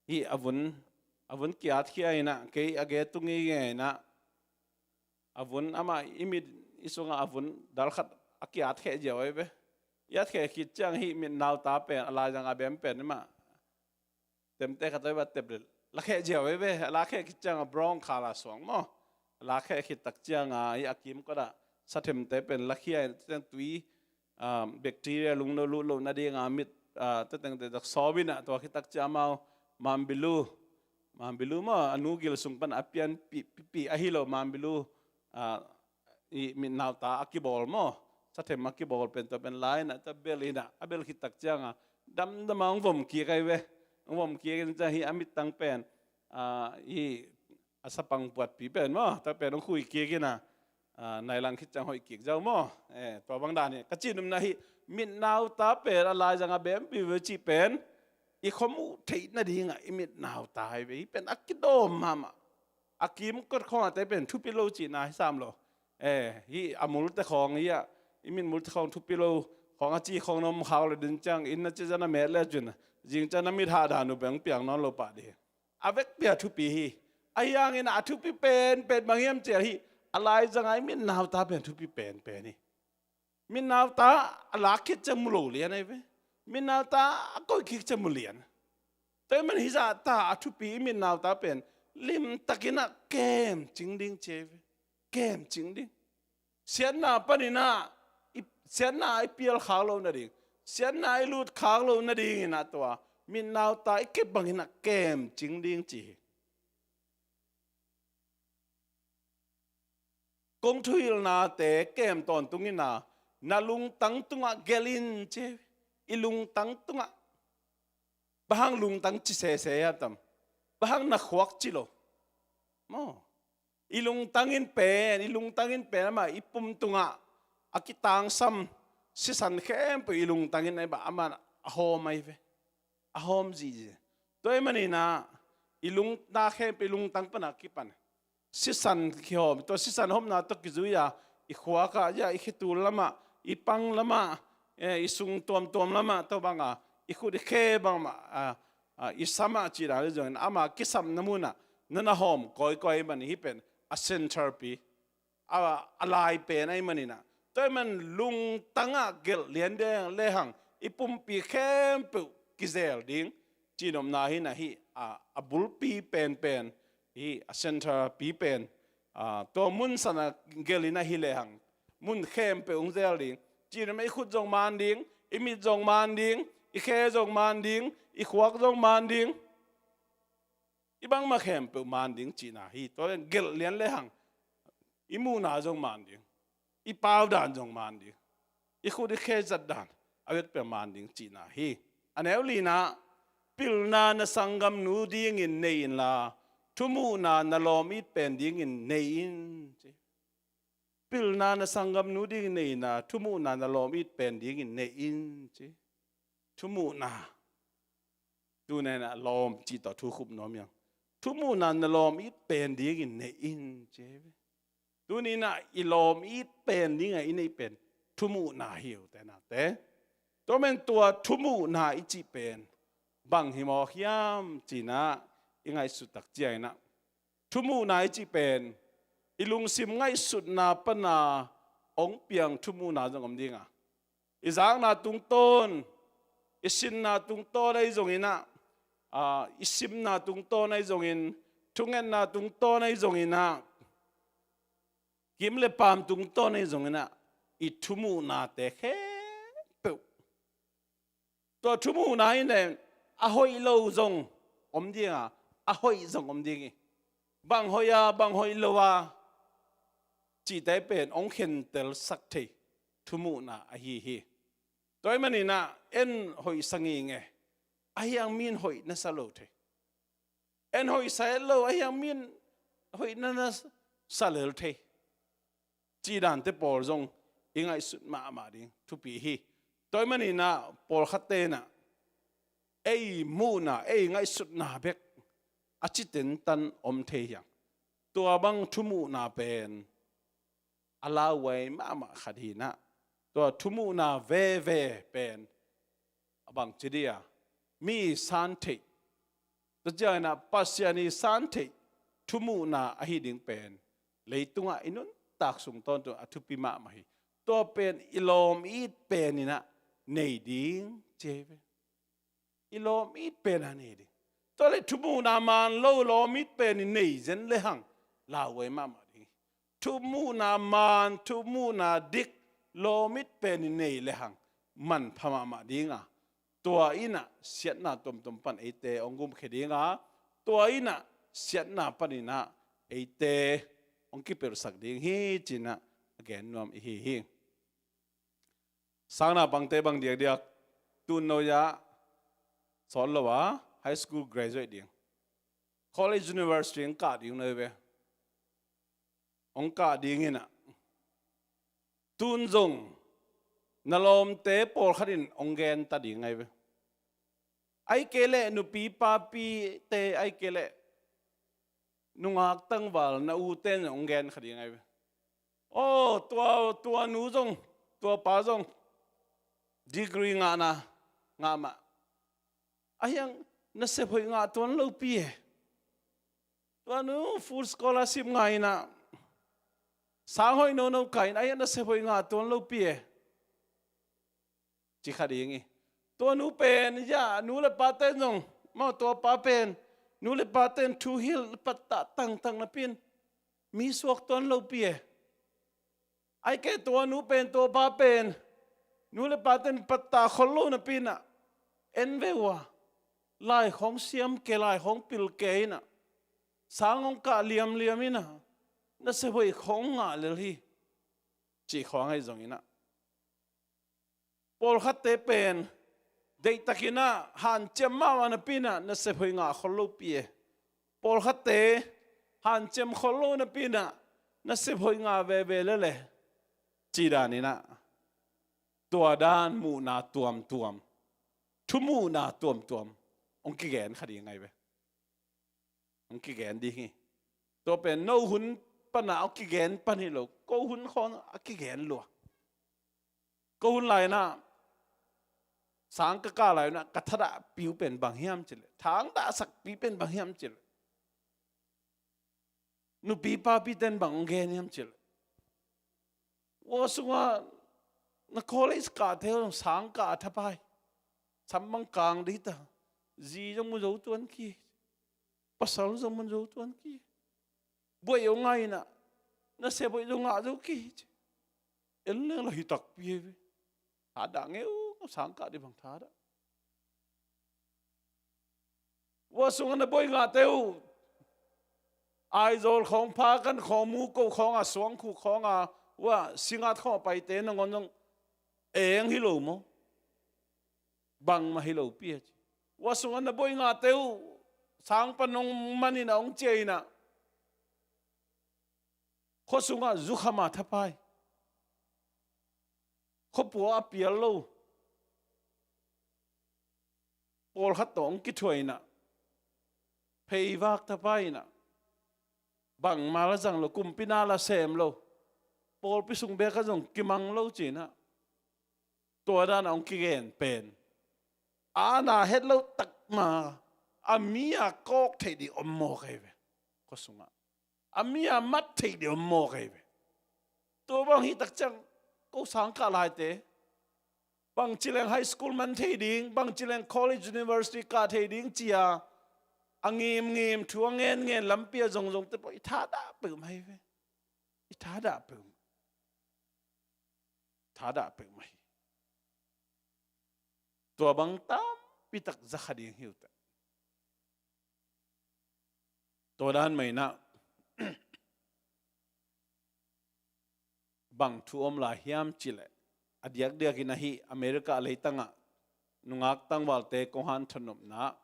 hi a vun, a vun kiatkhia in ah, kei a ge tung i nge in ah, a vun amah i mit i sungah a vun dal khat a kiatkheh ziau ei ve. I atkheh khit ciang hih mitnauta pen, a laizanga bem pen amah temte khat ei va tep lel, lakheh ziau ei ve. A lakheh khit ciang a brown color suang maw. A lakheh khit tak ciang a, hih a kimkot ah sathemte pen lakhia in, tui, ah, bacteria lungno lut loh nadinga mit, ah, tetengte tak sawm in ah, tua khit tak ciang amau mambilu, mambilu maw, a nu gil sung pan a pianpih, pih, pih ahi lo mambilu, ah, i mitnauta a kibawl maw, sathem a kibawl pen tua pen la in ah, tua bel in ah, a bel khit tak ciang a, damdam a hong vom kik ei ve. Hong vom kik in ciang hih a mittang pen, ah, hih a sapang puatpi pen maw, tua pen hong khui kik in ah, ah, nai lang khit ciang hoih kik ziau maw. Eh, tua bang dan hi. Ka cih nopna hih mitnauta pen a laizanga bem vive cih pen i khuamuh theih nadingah i mitnauta hi ve. Hih pen a kidawm mahmah. A kimkot khawngte pen thupi lo cihna hi sam lo. Eh, hih a multe khawng hi ah, i mit multe khawng thupi lo khawng a ci khawng na om khak leh, din ciang inn na ci zan a met le cin, zing ciang na mit hah dan uh beng piang nawn lo pah dih. A vekpi a thupi hi. Ahi hangin a thupi penpen bang hiam cih leh hih a laizanga i mitnauta pen thupi penpen hi. Mitnauta a lak khit ciang mu lo lian ahi ve. Mitnauta a koih khit ciang mu lian. Tua ahih man hih zahta a thupi i mitnauta pen limtakin ah kemcing ding ci ei ve. Kemcing ding. Siatna panin ah, i, siatna i pial khak loh nading, siatna i lut khak loh nadingin ah tua mitnauta i kep bangin ah kemcing ding ci hi. Kong thuhilhnate kem tawntungin ah, na lungtang tungah gelh in ci ei ve. I lungtang tungah. Bang hang lungtang ci sese hiam tam? Bang hang na khuak ci lo? Maw. I lungtang in pen, i lungtang in pen amah i pum tungah a kitangsam sisan khempeuh i lungtang in ahi bang amah a hawm ahi ve. A hawm zihziah. Tua ahih manin ah i lungtang khempeuh i lungtang pan a kipan. Sisan kihawm, tua sisan hawmna tawh kizui a, i khuak ah, ya, i khetul lamah, i pang lamah, eh, i sung tuamtuam lamah, tua banga I khut i khe bangmah, a, a, i sam ah cih dan ahi zongin ama kisapna munah na na hawm kawikawi ahih manin hih pen a centre pi, a, a lai pen ahih maninah, tua ahih man lungtangah gelh lian ding lehang i pumpi khempeuh kizel ding cihnopna hi inah, hih a, a bulpi penpen, hih a centre pi pen, a, tua mun sanah gelh inah hi lehang mun khempeuh hong zel ding. Cihnopna i khut zong man ding, i mit zong man ding, i khe zong man ding, i khuak zong man ding, i bangmah khempeuh man ding cihna hi. Tua leh gelh lian lehang i muhna zong man ding, i pau dan zong man ding, i khut i khe zat dan a vetpia man ding cihna hi. A neu linah, pilna na sanggamnu dingin nei inla, thumuhna na lawm it pen dingin nei in, ci. Pilna na sanggamnu dingin nei inla, thumuhna na lawm it pen dingin nei in, ci. Thumuhna. Tuni inah lawm cih tawh thu khup nuam hi hang. Thumuhna na lawm it pen dingin nei in, ci. Tuni inah i lawm it pen dingah i neih pen thumuhna hi uh, te nate. Tua men tua thumuhna i cih pen bang hi mawk hiam ci inah i ngaihsut tak ciang inah, thumuhna i cih pen i lungsim ngaihsutna pana hong piang thumuhna zong om ding a, i zakna tungtawn, i sinna tungtawn ahi zongin ah, a, i simna tungtawn ahi zongin, thungetna tungtawn ahi zongin ah, kim le paam tungtawn ahi zongin ah, i thumuhnate khempeuh, tua thumuhna in a hoih lo zong om ding a, a hoih zong om ding hi. Bang hoih a, bang hoih lo a cihte pen hong khentelsak thei thumuhna ahi hi. Tua ahih manin ah en hoihsa ngingei, ahi hang mi in hoih na sa lo thei. En hoihsa het lo, ahi hang mi in hoih na na sa lel thei. Cih dante pawl zong i ngaihsut mahmah ding thupi hi. Tua ahih manin ah pawlkhatte in ah ei muhna, ei ngaihsutna bek a citentan om thei hi hang. Tua bang thumuhna pen a lauhuai mahmah khat hi inah, tua thumuhna veve pen a bangci dih a, mi i san theih, tua ciangin ah Pasian i san theih thumuhna ahi ding pen leitungah i nuntak sung tawntung a thupi mahmah hi. Tua pen i lawm it pen in ah nei ding ci hi ve. I lawm it pen a nei ding. Tua leh thumuhna man lo lawm it pen i nei zen lehang lauhuai mahmah ding hi. Thumuhna man, thumuhna dik, lawm it pen i nei lehang manpha mahmah ding a, tua in ah siatna tuamtuam pan eite hong gumkhia ding a, tua in ah siatna panin ah eite hong kipelhsak ding hi ci-in ah a gen nuam i hi hi. Sangnaupangte bang diakdiak, tun no-ah sawt lo a, high school graduate ding, college, university hong kah ding no hi ve. Hong kah ding in ah, tun zong na lawmte pawlkhat in hong genta ding ahi ve. Ahih kei leh nupi papite, ahih kei leh nungak tangval na ute in hong gen kha ding ahi ve. Aw, tua, tua nu zong, tua pa zong degree ngahna ngah mah, ahi hang nasep hoih ngah tuan lopi e. Tua nu full scholarship ngah in ah, sang hoih nono kah in, ahi hang nasep hoih ngah tuan lopi e, ci kha ding hi. Tua nu pen, ya, nu le paten zong, maw, tua pa pen, nu le paten thuhilh pattah tangtang napi in mi suak tuan lopi e. Ahih kei leh tua nu pen, tua pa pen, nu le paten pattah khol lo napi in ah, en ve uh a, lai khawng siam kei, lai khawng pil kei in ah, sang hong kah liamliam in ah, nasep hoih khawng ngah lel hi, cih khawng ahi zongin ah, pawlkhatte pen deihtakin ah hanciam mahmah napi in ah nasep hoih ngah khol lopi e. Pawlkhatte hanciam khol lo napi in ah nasep hoih ngah veve lel e, cih dan in ah, tua dan muhna tuamtuam, thumuhna tuamtuam hong kigen kha ding ahi ve. Hong kigen ding hi. Tua pen no hun pan a hong kigen pan hi lo, ko hun khawng a kigen lua. Ko hun lai in ah Sang ka kah lai-in ah ka thadahpih uh pen bang hiam cih leh, thadahsakpih pen bang hiam cih leh, nupi papite in bang hong gen hiam cih leh, ua sungah na college kahte uh sang kah a thapai. Sam bang kang ding ta. Zi zong mu zo tuan kei. Pasal zong mu zo tuan kei. Buai zong ngah in ah, nasep buai zong ngah zo kei. En leng lah hi takpi hi ve. Thadah ngeu, sang kah ding bang thadah. Ua sungah na buai ngahte uh, Aizawl khawng, Phakan khawng, Muko khawng a, Suangkhuh khawng a, ua Singngat khawng a paite nangawn zong eng hi lo maw? Bangmah hi lo pi a ci. Ua sungah na buai ngahte uh, sang pan hong man in ah, hong ciah in ah, khua sungah zukham a thapai. Khuapua a pial lo. Pawlkhat tawh hong kithuah in ah, pheivak thapai in ah, bangmah lah zang lo, kumpi na lah sem lo, pawlpi sung beek ah zong kimang lo ci in ah, tua dan a hong kigen pen, a na het loh tak mah a mi a kawk theih ding om mawk ahi ve. Khua sungah a mi a mat theih ding om mawk ahi ve. Tua bang hi tak ciang, ko sang kah laite, bangci leng high school man thei ding, bangci leng college, university kah thei ding ci-a, a ngimngim, thu a ngenngen lampi a zongzongte pawh i thadah peuhmah hi ve. I thadah peuhmah. Thadah peuhmah hi. Tua bang tampi tak za kha ding hi uh teh. Tua dan mah in ah, bang thu om lai hiam cih leh, a diakdiak in ahi America leitang ah nungak tangvalte kong hanthawn nopna,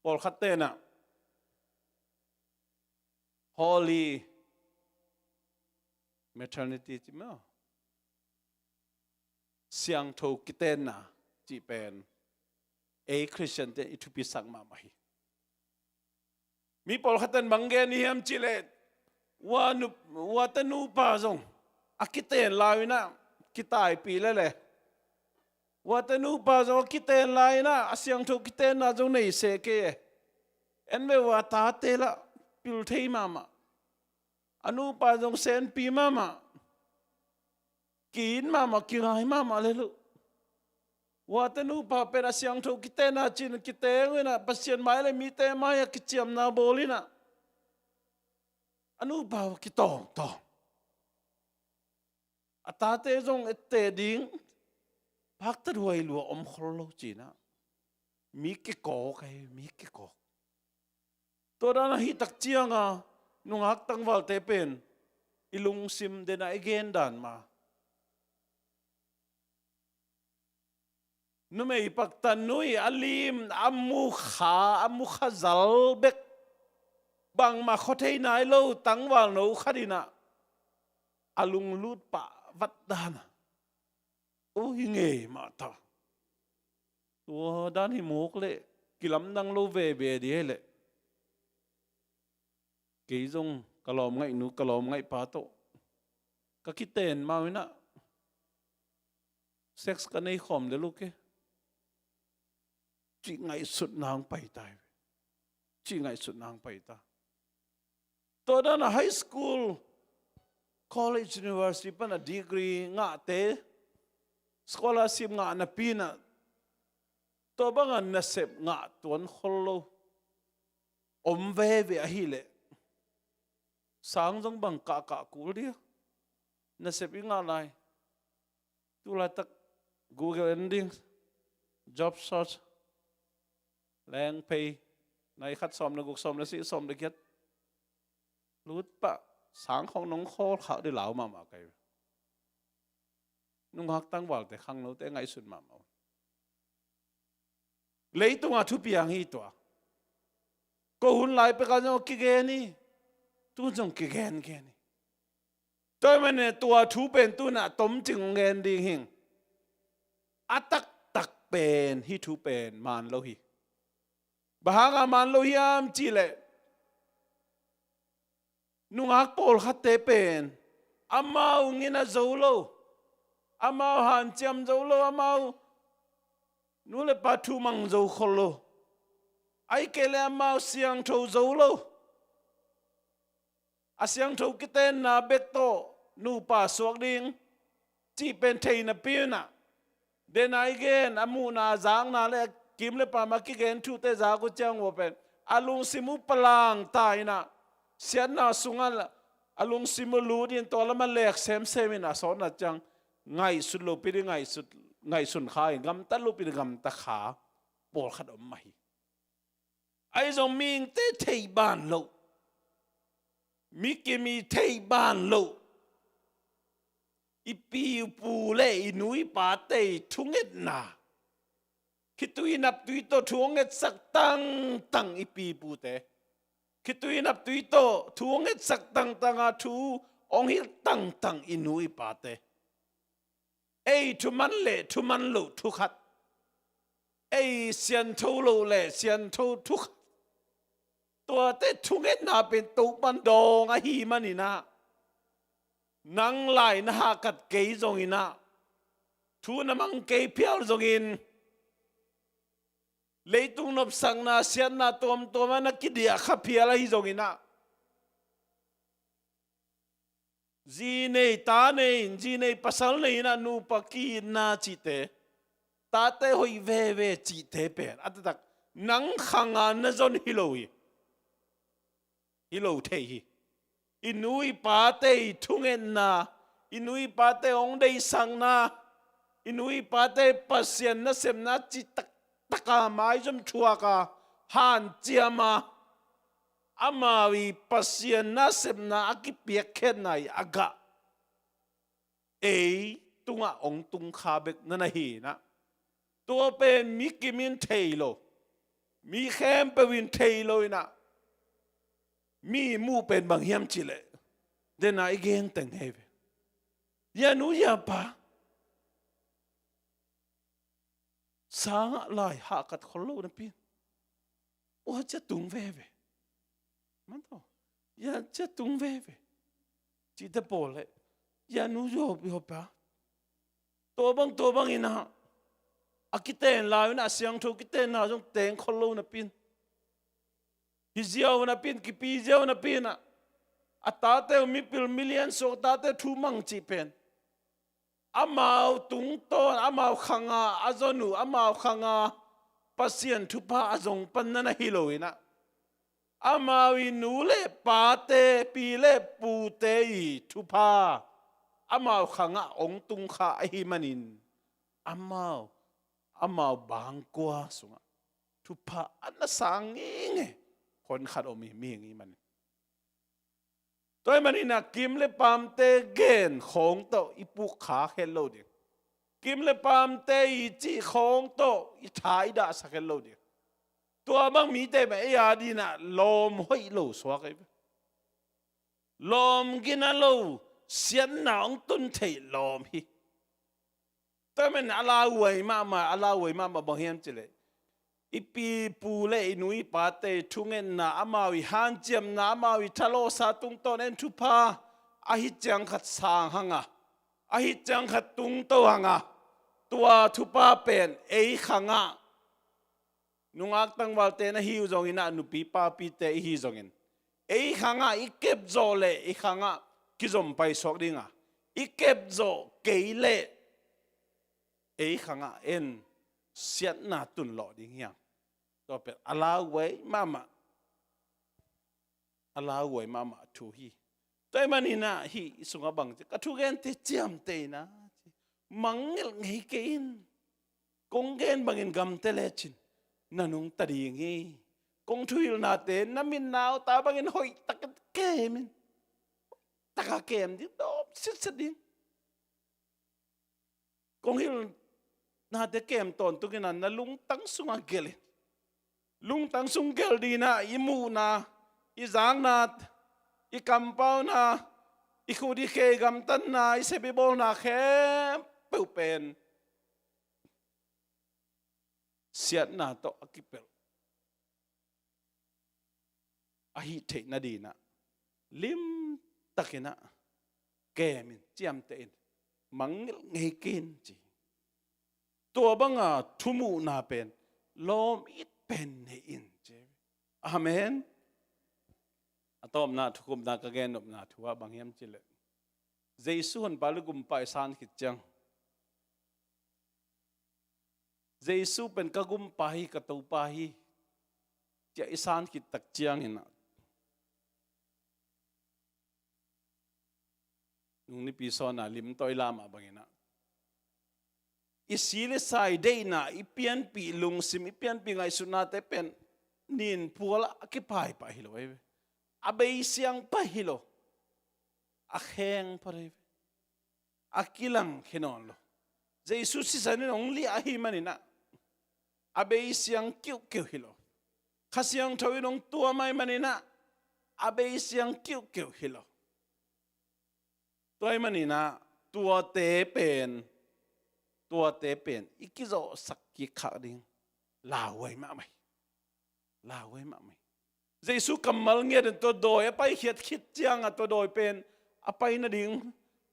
pawlkhatte in ah Holy Maternity ci maw, siangtho kitenna cih pen ei Khristiante i thupisak mahmah hi. Mi pawlkhatte in bang gen hiam cih leh, ua nu, uate nupa zong a kiten lai-in ah kitaipih lel e. Uate nupa zong a kiten lai-in ah a siangtho kitenna zong nei se kei e. En ve, ua tate lah pil thei mahmah. A nupa zong senpi mahmah. Ki-it mahmah, kingai mahmah lel uh. Uate nupa pen a siangtho kitenna ci-in kiteng uh in ah, Pasian mai leh mite mai-ah kiciamna bawl in ah, a nupa uh kitawngtawng. A tate zong etteh ding, paktat huai lua om khol lo ci-in ah, mi kikawk ahi, mi kikawk. Tua dan ahi tak ciang a, nungak tangvalte pen i lungsim den a i gen dan mah, numei paktat nu i a lim, a mukha, a mukha zal bek, bangmah khua thei nai lo tangvalno khat in ah a lunglut pah vat dan a, o, hi ngei mah ta. Tua dan hi mawk leh kilamdang lo veve ding hi leh. Kei zong ka lawmngaihnu, ka lawmngaihpa tawh ka kiten mah uh in ah, sex ka nei khawm lel uh kei, cih ngaihsutna hong pai ta hi ve. Cih ngaihsutna hong pai ta. Tua dan a high school, college, university pan a degree ngahte, scholarship ngah napi in ah, tua bang a nasep ngah tuan khol lo om veve ahih leh, sang zong bang kahkah kul ding a, nasep i ngah lai. Tu laitak Google en ding, job search, Lengphei, nai khat sawm le guk, sawm le sagih, sawm le giat. Lut pah, sang khawng nong khawl khak ding lau mahmah ka hi. Nungak tangvalte, khangnote ngaihsun mahmah uh. Leitung a thupiang hi tua. Ko hun lai pek a zong kigen hi. Tu zong kigen gen hi. Tua ahih manin tua thu pen tu-in ah tomcing hong gen ding hi ing. A taktak pen hih thu pen man lo hi. Bang hang a man lo hiam cih leh, nungak pawlkhatte pen amau ngina zo lo, amau hanciam zo lo, amau Nu le pa thu mang zo khol lo. Ahih kei leh amau siangtho zo lo. A siangtho kitenna bek tawh nupa suak ding cih pen thei napi un ah, dena i gen, a muhna, a zakna le a kim le pam a kigen thute zak uh ciang uh pen a lungsim uh palang ta in ah, siatna sungah a lungsim uh lut in tua lamah lek semsem in a sawtna ciang ngaihsut lopi ding ngaihsut, ngaihsun kha in, gamtat lopi ding gamta kha pawlkhat om mah hi. Ahi zong mihingte theih ban loh, mi kim i theih ban loh, i pi i pu le i nu i pate i thungetna, khitui naptui tawh thu hong ngetsak tangtang i pi i pute, khitui naptui tawh thu hong ngetsak tangtang a thu hong hilh tangtang i nu i pate, ei thuman le thuman loh thukhat, ei siantho loh le siantho thukhat, tuate thungetna pen Topan dawng ahih manin ah, nang lai na hahkat kei zongin ah, thu na mang kei phial zongin, leitung nopsakna siatna tuamtuam ah na kidiah kha phial ahi zongin ah, zi nei ta nei in, zi nei pasal nei in ah nupa ki-itna cihte, tate hoih veve cihte pen a taktak nang khanga na zon hi lo hi. Hi lo thei hi. I nu i pate i thungetna, i nu i pate hong deihsakna, i nu i pate Pasian nasepna cih taktaka maizum thuaka hanciama, amau i Pasian nasepna a kipiakkhiatna i a gah ei tungah hong tung kha bek na na hi in ah, tua pen mi kim in thei lo, mi khempeuh in thei lo in ah, mi muh pen bang hiam cih leh, dena i gen teng hi ve. Ya nu ya pa sangah lai hahkat khol lo napi in, ua cia tung veve. Man tawh, ya cia tung veve. Cihte pawl le ya nu ya pa, tua bang tua bang in ah, a kiten lai un ah, a siangtho kitenna zong teng khol lo napi in, hi ziau napi in, kipi ziau napi in ah, a tate uh mipil milian suak, tate thu mang cih pen amau tungtawn, amau khanga a zon uh, amau khanga Pasian thupha a zong pan na na hi lo in ah, amau i nu le pate, pi le pute i thupha amau khangah hong tung kha ahih manin, amau, amau bangkua sungah thupha a na sang ngenge honkhat om hi, mihing i hih manin. Tua ahih manin ah kim le pamte gen khawng tawh i puk kha khen lo ding. Kim le pamte i cih khawng tawh i tha i dahsak khen lo ding. Tua bang mite mah ei a dingin ah lawm hoih lo suak ahi ve. Lawm gina lo, siatna hong tun theih lawm hi. Tua ahih manin a lauhuai mahmah, a lauhuai mahmah bang hiam cih leh, i pi i pu le i nu i pate i thungetna, amau i hanciamna, amau i thalawhsa tungtawn en thupha ahi ciang khat sang hang a, ahi ciang khat tungto hang a, tua thupha pen ei khangah, nungak tangvalte na hi uh zongin ah, nupi papite i hi zongin, ei khangah i kepzawh leh i khangah kizom paisuak ding a, i kepzawh kei leh ei khangah en siatna tunlawh ding hi hang. Tua pen a lauhuai mahmah, a lauhuai mahmah thu hi. Tua ahih manin ah hih sungah bang ci, ka thugente ciamteh in ah, mangngilh ngei kei in. Kong gen bangin gamte lecin na nungta ding hi. Kong thuhilhnate na mitna uh ta bangin hoihtak in kem in. Taka kem ding, dawm sitset ding. Kong hilhnate kem tawntukin ah na lungtang sungah gelh in. Lungtang sung gelh dingin ah i muhna, i zakna, i kampauna, i khut i khe, i gamtatna, i sep i bawlna khempeuh pen siatna tawh a kipelh ahih theih nadingin ah limtakin ah kem in, ciamteh in, mangngilh ngei kei in ci. Tua banga thumuhna pen lawm it pen nei in ci. Amen. A tawpna thukhupna ka gennopna thu ah bang hiam cileh, Jesu honpa le gumpa i san khit ciang, Jesu pen ka gumpa hi, ka Topa hi, cia i san khit tak ciangin ah, nung nipi sawnna lim tawh i lamah bangin ah, i si le sa, i deihna, i pianpih lungsim, i pianpih ngaihsutnate pen nin pualah a kipaipah hi lo ei ve. A beisiang pah hi lo. A kheng pah ei ve. A kilang khe nawn lo. Jesu sisan in hong liah ahi manin ah, a beisiang kiuhkeuh hi lo. Kha Siangtho in hong tuam ahi manin ah, a beisiang kiuhkeuh hi lo. Tua ahi manin ah, tuate pen, tuate pen i kizawhsak kik khak ding lauhuai mahmah hi. Lauhuai mahmah hi. Jesu kammal ngiat in tua dawi a paikhiat khit ciangah tua dawi pen a pai nading,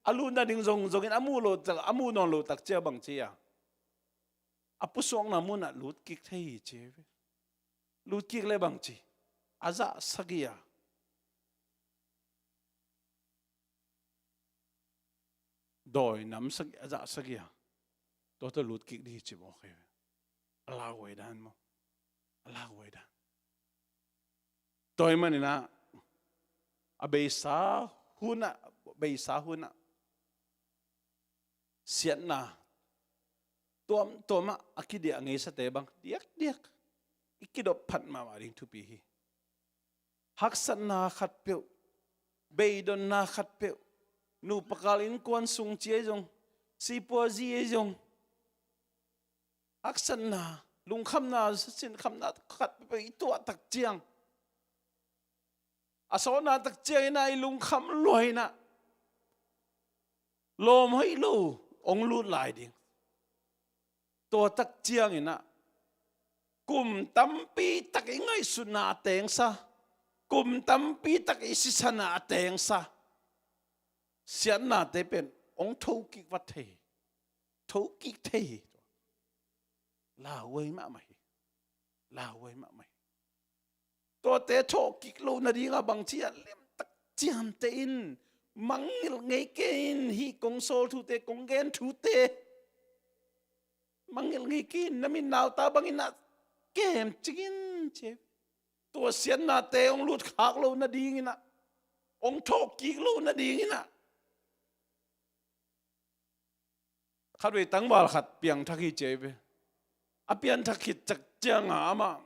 a lut nading zongzongin a muh lo tak, a muh nawn lo tak ciang bang ci a, a pusuakna munah lut kik thei hi ci. Lut kik le bang ci, a zah sagih a, dawi nam sagih, a zah sagih a, tua tawh lut kik ding hi ci mawk hi. A lauhuai dan maw? A lauhuai dan. Tua ahi manin ah, a beisa hunah, beisa hunah siatna tuamtuamah a kidiah ngeisate bang diakdiak i kidop phat mahmah ding thupi hi. Haksatna khatpeuh, beidonna khatpeuh, nupa kal innkuan sung ci ahi zong, sipuazi ahi zong, haksatna, lungkhamna, sinkhamna khatpeuh i tuah tak ciang, a sawtna tak ciangin ah i lungkham lua in ah, lawm hoih lo hong lut lai ding. Tua tak ciangin ah, kum tampi tak i ngaihsutna a tengsa, kum tampi tak i sisan a tengsa siatnate pen hong thokik vat thei hi. Thokik thei hi. Lauhuai mahmah hi. Lauhuai mahmah hi. Tuate thawhkik loh nadingah bangci a lemtak ciamteh in, mangngilh ngei kei in, hih kong sawl thute, kong gen thute mangngilh ngei kei in, na min nau ta bangin ah kemcing in ci. Tua siatnate hong lutkhak loh nadingin ah, hong thawhkik loh nadingin ah, khatvei tangval khat piangthak hi ci ei ve. A pianthak khit tak ciangah amah,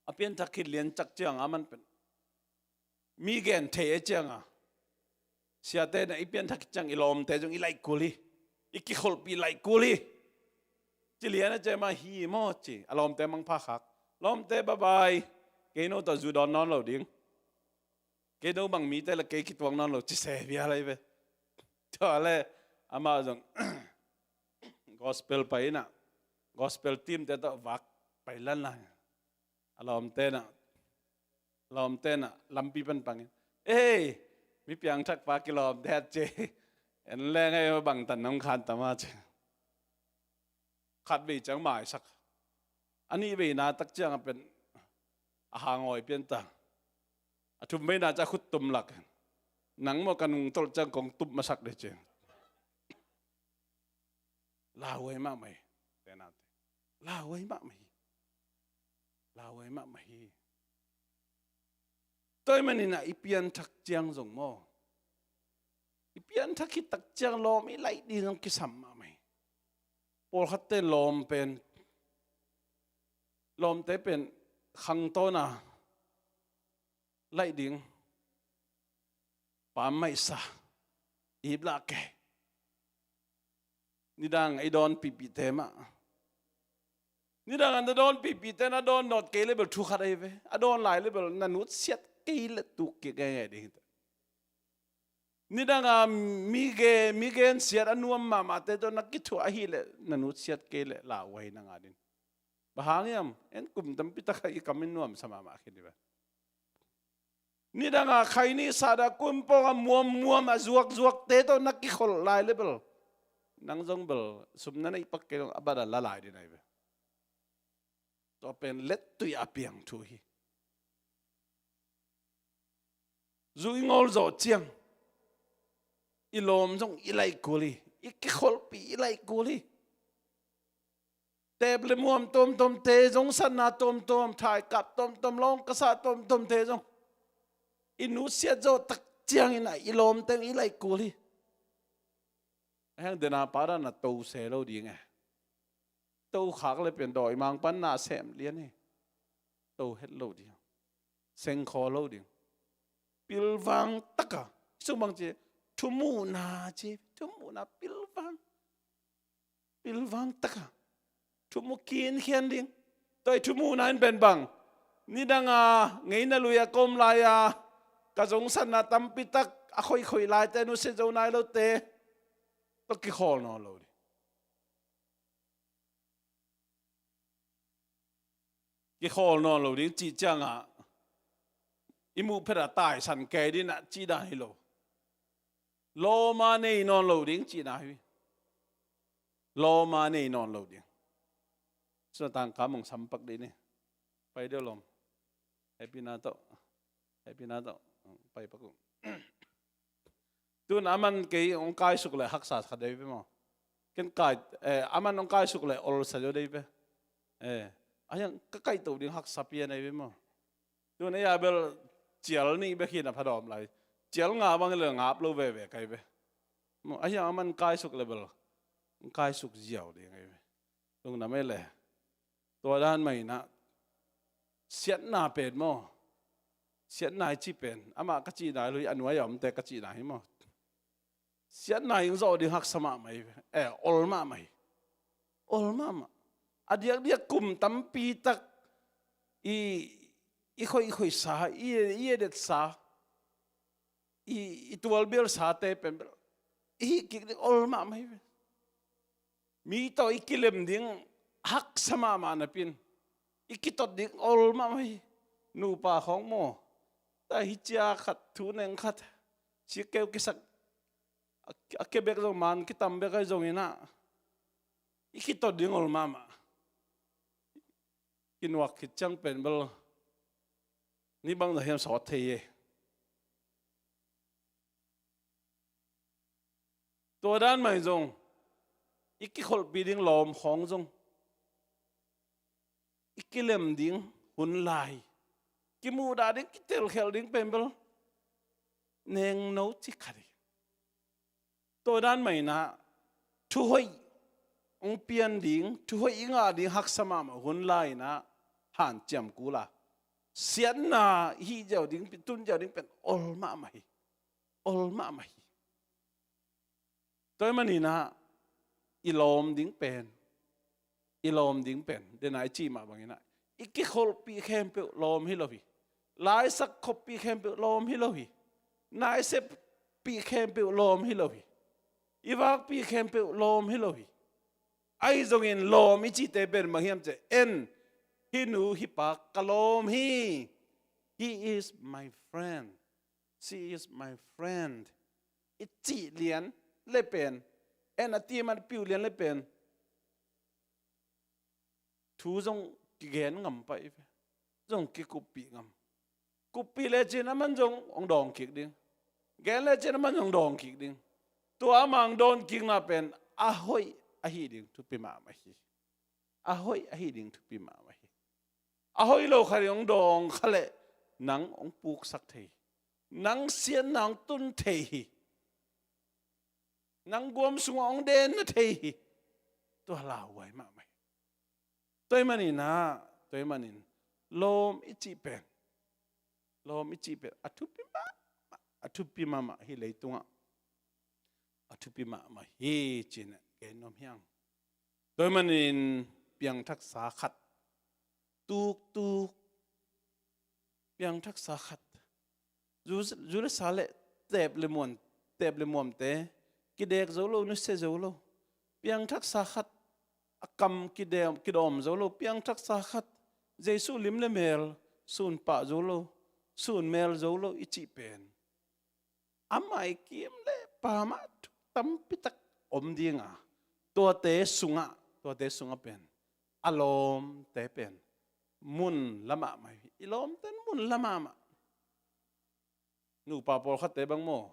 a pianthak khit lian tak ciangah aman pen mi gen thei ei ciangah, siate na i pianthak khit ciang i lawmte zong i laih kul hi, i kikholhpih laih kul hi. Ci lian a ci ei mah hi maw ci, a lawmte mangpha khak. Lawmte bye bye, kei no tawh zu dawn nawn lo ding. Kei no bang mite le kei kituak nawn lo ci se vial ei ve. Tua le amah zong gospel pai in ah, gospel teamte tawh vak pai lanlan. A lawmte in ah, lawmte in ah lampi pan pangin, "Ei, mi piangthak pa kilawm dek ci ei. En leng ei, bangtan nong khan tam a?" ci. Khatvei ciang maisak. A nihveina tak ciangah pen a hangawi pian ta. A thumveina ciang khut tum lak. "Nang maw ka nungtolh ciang kong tup masak dek," ci. Lauhuai mahmah hi. Tenate, lauhuai mahmah hi. Lauhuai mahmah hi. Tua ahih manin ah i pianthak ciang zong maw, i pianthak khit tak ciang lawm i laih ding zong kisam mahmah hi. Pawlkhatte lawm pen, lawmte pen khangtawna laih ding, pammaihsa, ip lah kei. Nidang i dawn pihpihte mah, nidang a na dawn pihpihte na dawn nawt kei le bel thu khat ahi ve. A dawn lai le bel na nutsiat kei le tuk kik ngei ngei ding hi ta. Nidang a mi ge, mi gensiat a nuam mahmahte tawh na kithuah ahih leh na nutsiat kei le lauhuai na ngah ding. Bang hang hiam? En kum tampi tak a i kam in nuamsa mahmah khin hi ve. Nidang a khaini sahdah kumpawng a muammuam a zuakzuakte tawh na kikholh lai le bel Nang zong bel sum na neih pak kei zong a bat a la lai ding ahi ve. Tua pen lettui a piang thu hi. Zu i ngawl zawh ciang i lawm zong i laih kul hi. I kikholhpih i laih kul hi. Teep le muam tuamtuamte, zongsatna tuamtuam, thaikap tuamtuam, lawng kasa tuamtuamte zong i nusiat zawh tak ciangin ah i lawmte i laih kul hi. A hiang dena pa dan a to se lo ding e. To khak le pen dawimang pan na sem lian hi. To het lo ding. Sengkhaw lo ding. Pilvang taka. Sung bang ci, thumuhna ci, thumuhna pilvang. Pilvang taka. Thumu kinkhian ding. Tua i thumuhna in pen bang. Nidanga ngeina lui a ka om lai-a ka zongsatna tampi tak a khoihkhoih laite, nusia zo nai lote tawh kikhawl nawn lo ding. Kikhawl nawn lo ding cih ciangah i muh phet a taisan kei ding ah cih dan hi lo. Lawm a nei nawn lo ding cihna hi. Lawm a nei nawn lo ding. Suna tangka mong sampak dih ni. Pai deuh lawm. Happy na tawh. Happy na tawh. Pai pak uh. Tun aman kei hong kaisuk le haksa kha dei ve maw? Ken kai, eh, aman hong kaisuk le olsa zo dei ve. Eh, a hiang ka kaihto ding haksa pian ahi ve maw? Tun ei a bel cial nih bek hi na phadawm lai. Cial nga bang le ngap lo veve kai ve. Maw, a hiang aman kaisuk le bel hong kaisuk ziau ding ahi ve. Lungdam ei le. Tua dan mah inah siatna pen maw? Siatna i cih pen amah ka cihna hi lo hi, a nuai a omte ka cihna hi maw? Siatna in zawh ding haksa mahmah hi. Eh, ol mahmah hi. Ol mahmah. A diakdiak kum tampi tak i, i khoihkhoihsa, i, i edetsa, i, i tualbialsate pen bel i hih kik ding ol mahmah hi ve. Mi tawh i kilem ding haksa mahmah napi-in i kitot ding ol mahmah hi. Nupa khawng maw, ta hi cia khat, thu neng khat, sikeu kisak a, a ke bek zong man kitam bek ahi zongin ah i kitot ding ol mahmah. Kinuak khit ciang pen bel ni bang zah hiam sawt thei e. Tua dan mah hi zong i kikholhpih ding lawm khawng zong i kilem ding hun lai, kimuhdah ding, kitelkhialh ding pen bel nengno ci khat hi. Tua dan mah inah thuhoih hong pian ding, thuhoih i ngah ding haksa mahmah hun lai inah hanciam kul a, siatna hih ziau ding, tun ziau ding pen ol mahmah hi. Ol mahmah hi. Tua ahih maninah i lawm ding pen, i lawm ding pen dena i cih mah banginah i kikholhpih khempeuh lawm hi lo hi. Laisak khoppih khempeuh lawm hi lo hi. Na i seppih khempeuh lawm hi lo hi. I vakpih khempeuh lawm hi lo hi. Ahi zongin lawm i cihte pen bang hiam cih leh, en, hih nu hih pa ka lawm hi. He is my friend. She is my friend. I cih lian le pen, en a ti man piu lian le pen thu zong kigen ngam pah hi ve. Zong kikuppih ngam. Kuppih lecin aman zong hong dawng kik ding. Gen lecin aman zong dawng kik ding. Tua amah hong dawng kikna pen a hoih ahi ding thupi mahmah hi. A hoih ahi ding thupi mahmah hi. A hoih lo khat in hong dawng kha leh nang hong puksak thei hi. Nang siatna hong tun thei hi. Nang guam sungah hong denna thei hi. Tua lauhuai mahmah hi. Tua ahih maninah, tua ahih manin lawm i cih pen, lawm i cih pen a thupi mahmah, a thupi mahmah hi leitungah. A thupi mahmah hi ci-in gen nuam hi hang. Tua ahih manin piangthaksa khat, tuktuk piangthaksa khat, zu, zu le sa le teep le muam, teep le muamte kidek zo lo, nusia zo lo. Piangthaksa khat, a kam kidem, kidawm zo lo. Piangthaksa khat, Jesuh lim le mel sun pah zo lo, sun mel zo lo i cih pen, amah i kim le pamah thu tampi tak om dinga, Tuate sungah, tuate sungah pen a lawmte pen mun la mahmah hi. I lawmte mun la mahmah. Nupa pawlkhatte bang maw,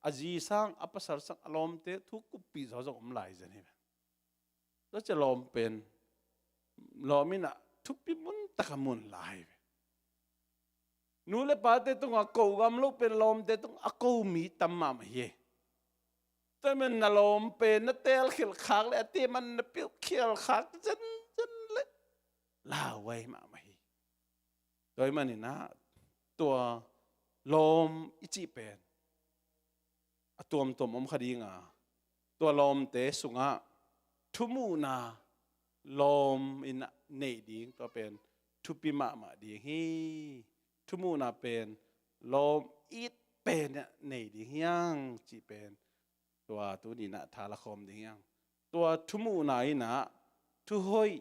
a zi sang, a pasal sang, a lawmte thu kuppih zaw zong om lai zen hi ve. Tua cia lawm pen, lawm in ah thupi mun taka mun lai hi ve. Nu le pate tungah ko gam lo pen lawmte tungah a ko mi tam mahmah hi. Tua man na lawm pen na tel khial khak le a te man na pilh khial khak zenzen le lauhuai mahmah hi. Tua ahih manin ah tua lawm i cih pen a tuamtuam om kha ding a, tua lawmte sungah thumuhna lawm in ah neih ding, tua pen thupi mahmah ding hi. Thumuhna pen lawm it pen ah neih ding hi hang cih pen tua tuni in ah tha la khawm ding hi hang. Tua thumuhna in ah thuhoih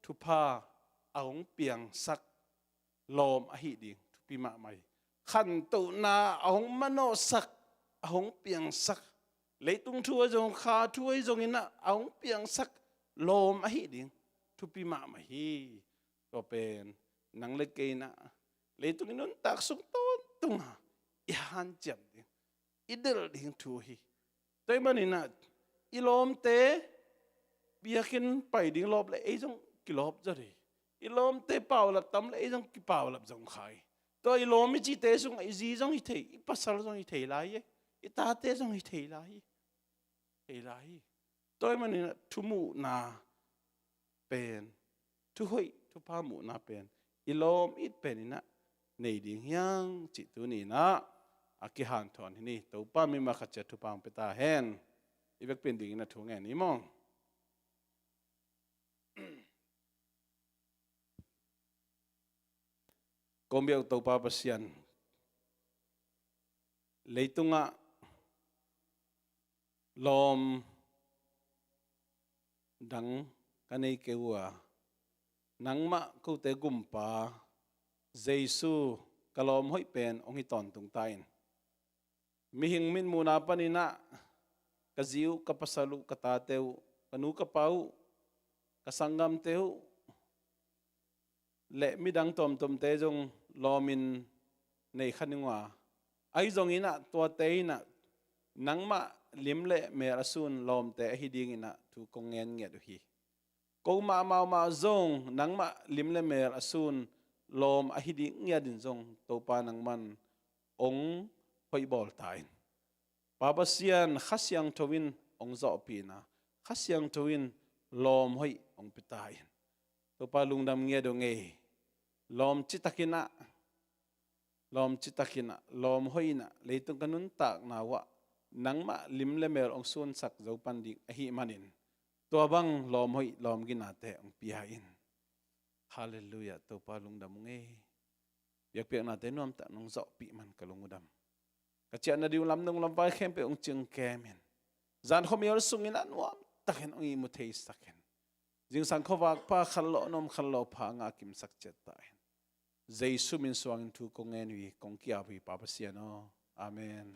thupha a hong piangsak lawm ahi ding thupi mahmah hi. Khantohna a hong manawhsak, a hong piangsak, leitung thu ahi zong, kha thu ahi zongin ah a hong piangsak lawm ahi ding thupi mahmah hi. Tua pen nang le kei in ah leitung i nuntak sung tawntung a i hanciam ding, i delh ding thu hi. Tua ahih manin ah i lawmte biakinn pai ding lawp le ei zong kilawp zaw hi. I lawmte paulap tam le ei zong kipaulap zong kha hi. Tua i lawm i cihte sungah i zi zong hi thei, i pasal zong hi thei lai hi. I tate zong hi thei lai hi. Thei lai hi. Tua ahih manin ah thumuhna pen, thuhoih thupha muhna pen i lawm it pen in ah nei ding hi hang cih tuni in ah a kihanthawn hi ni. Topa mimal khat ciat thupha hong pia ta hen. I vekpi in dingin a thu ngen ni maw? Kong biak Topa Pasian, leitungah lawm dang ka nei kei uh a, nangmah kote gumpa Jesu ka lawm hoih pen hong hi tawntung ta in. Mihing mitmuhna panin ah ka zi uh, ka pasal uh, ka tate uh, ka nu ka pa uh, ka sanggamte uh le midang tuamtuamte zong lawmin nei kha ning uh a, ahi zongin ah tuate in ah nangmah lim le mel a sun lawmte ahi dingin ah thu kong ngen ngiat uh hi. Ko mahmah mahmah zong nangmah lim le mel a sun lawm ahi ding ngiat in zong Topa nangman hong hoih bawl ta in. Pa Pasian, Kha Siangtho in hong zawhpih in ah, Kha Siangtho in lawm hoih hong pia ta in. Topa lungdam ngiat dong ei. Lawm citakin ah, lawm citakin ah, lawm hoih in ah leitung ka nuntakna uh ah nangmah lim le mel hong sunsak zo pan ding ahih manin, tua bang lawm hoih lawm ginate hong pia in. Halleluiah, Topa lungdam ung ei. Biakpiaknate nuamtak nong zawhpih man ka lung uh dam. Ka ciahna ding uh lam nong lamvai khempeuh hong cingkem in. Zan khuamial sungin ah nuamtakin hong ihmu theisak in. Zingsang khuavak pha khanlawh nuam khanlawh pha ngah kimsak ciat ta in. Jesu min suangin thu kong ngen uh hi, kong ki-ap uh hi Pa Pasian aw. Amen.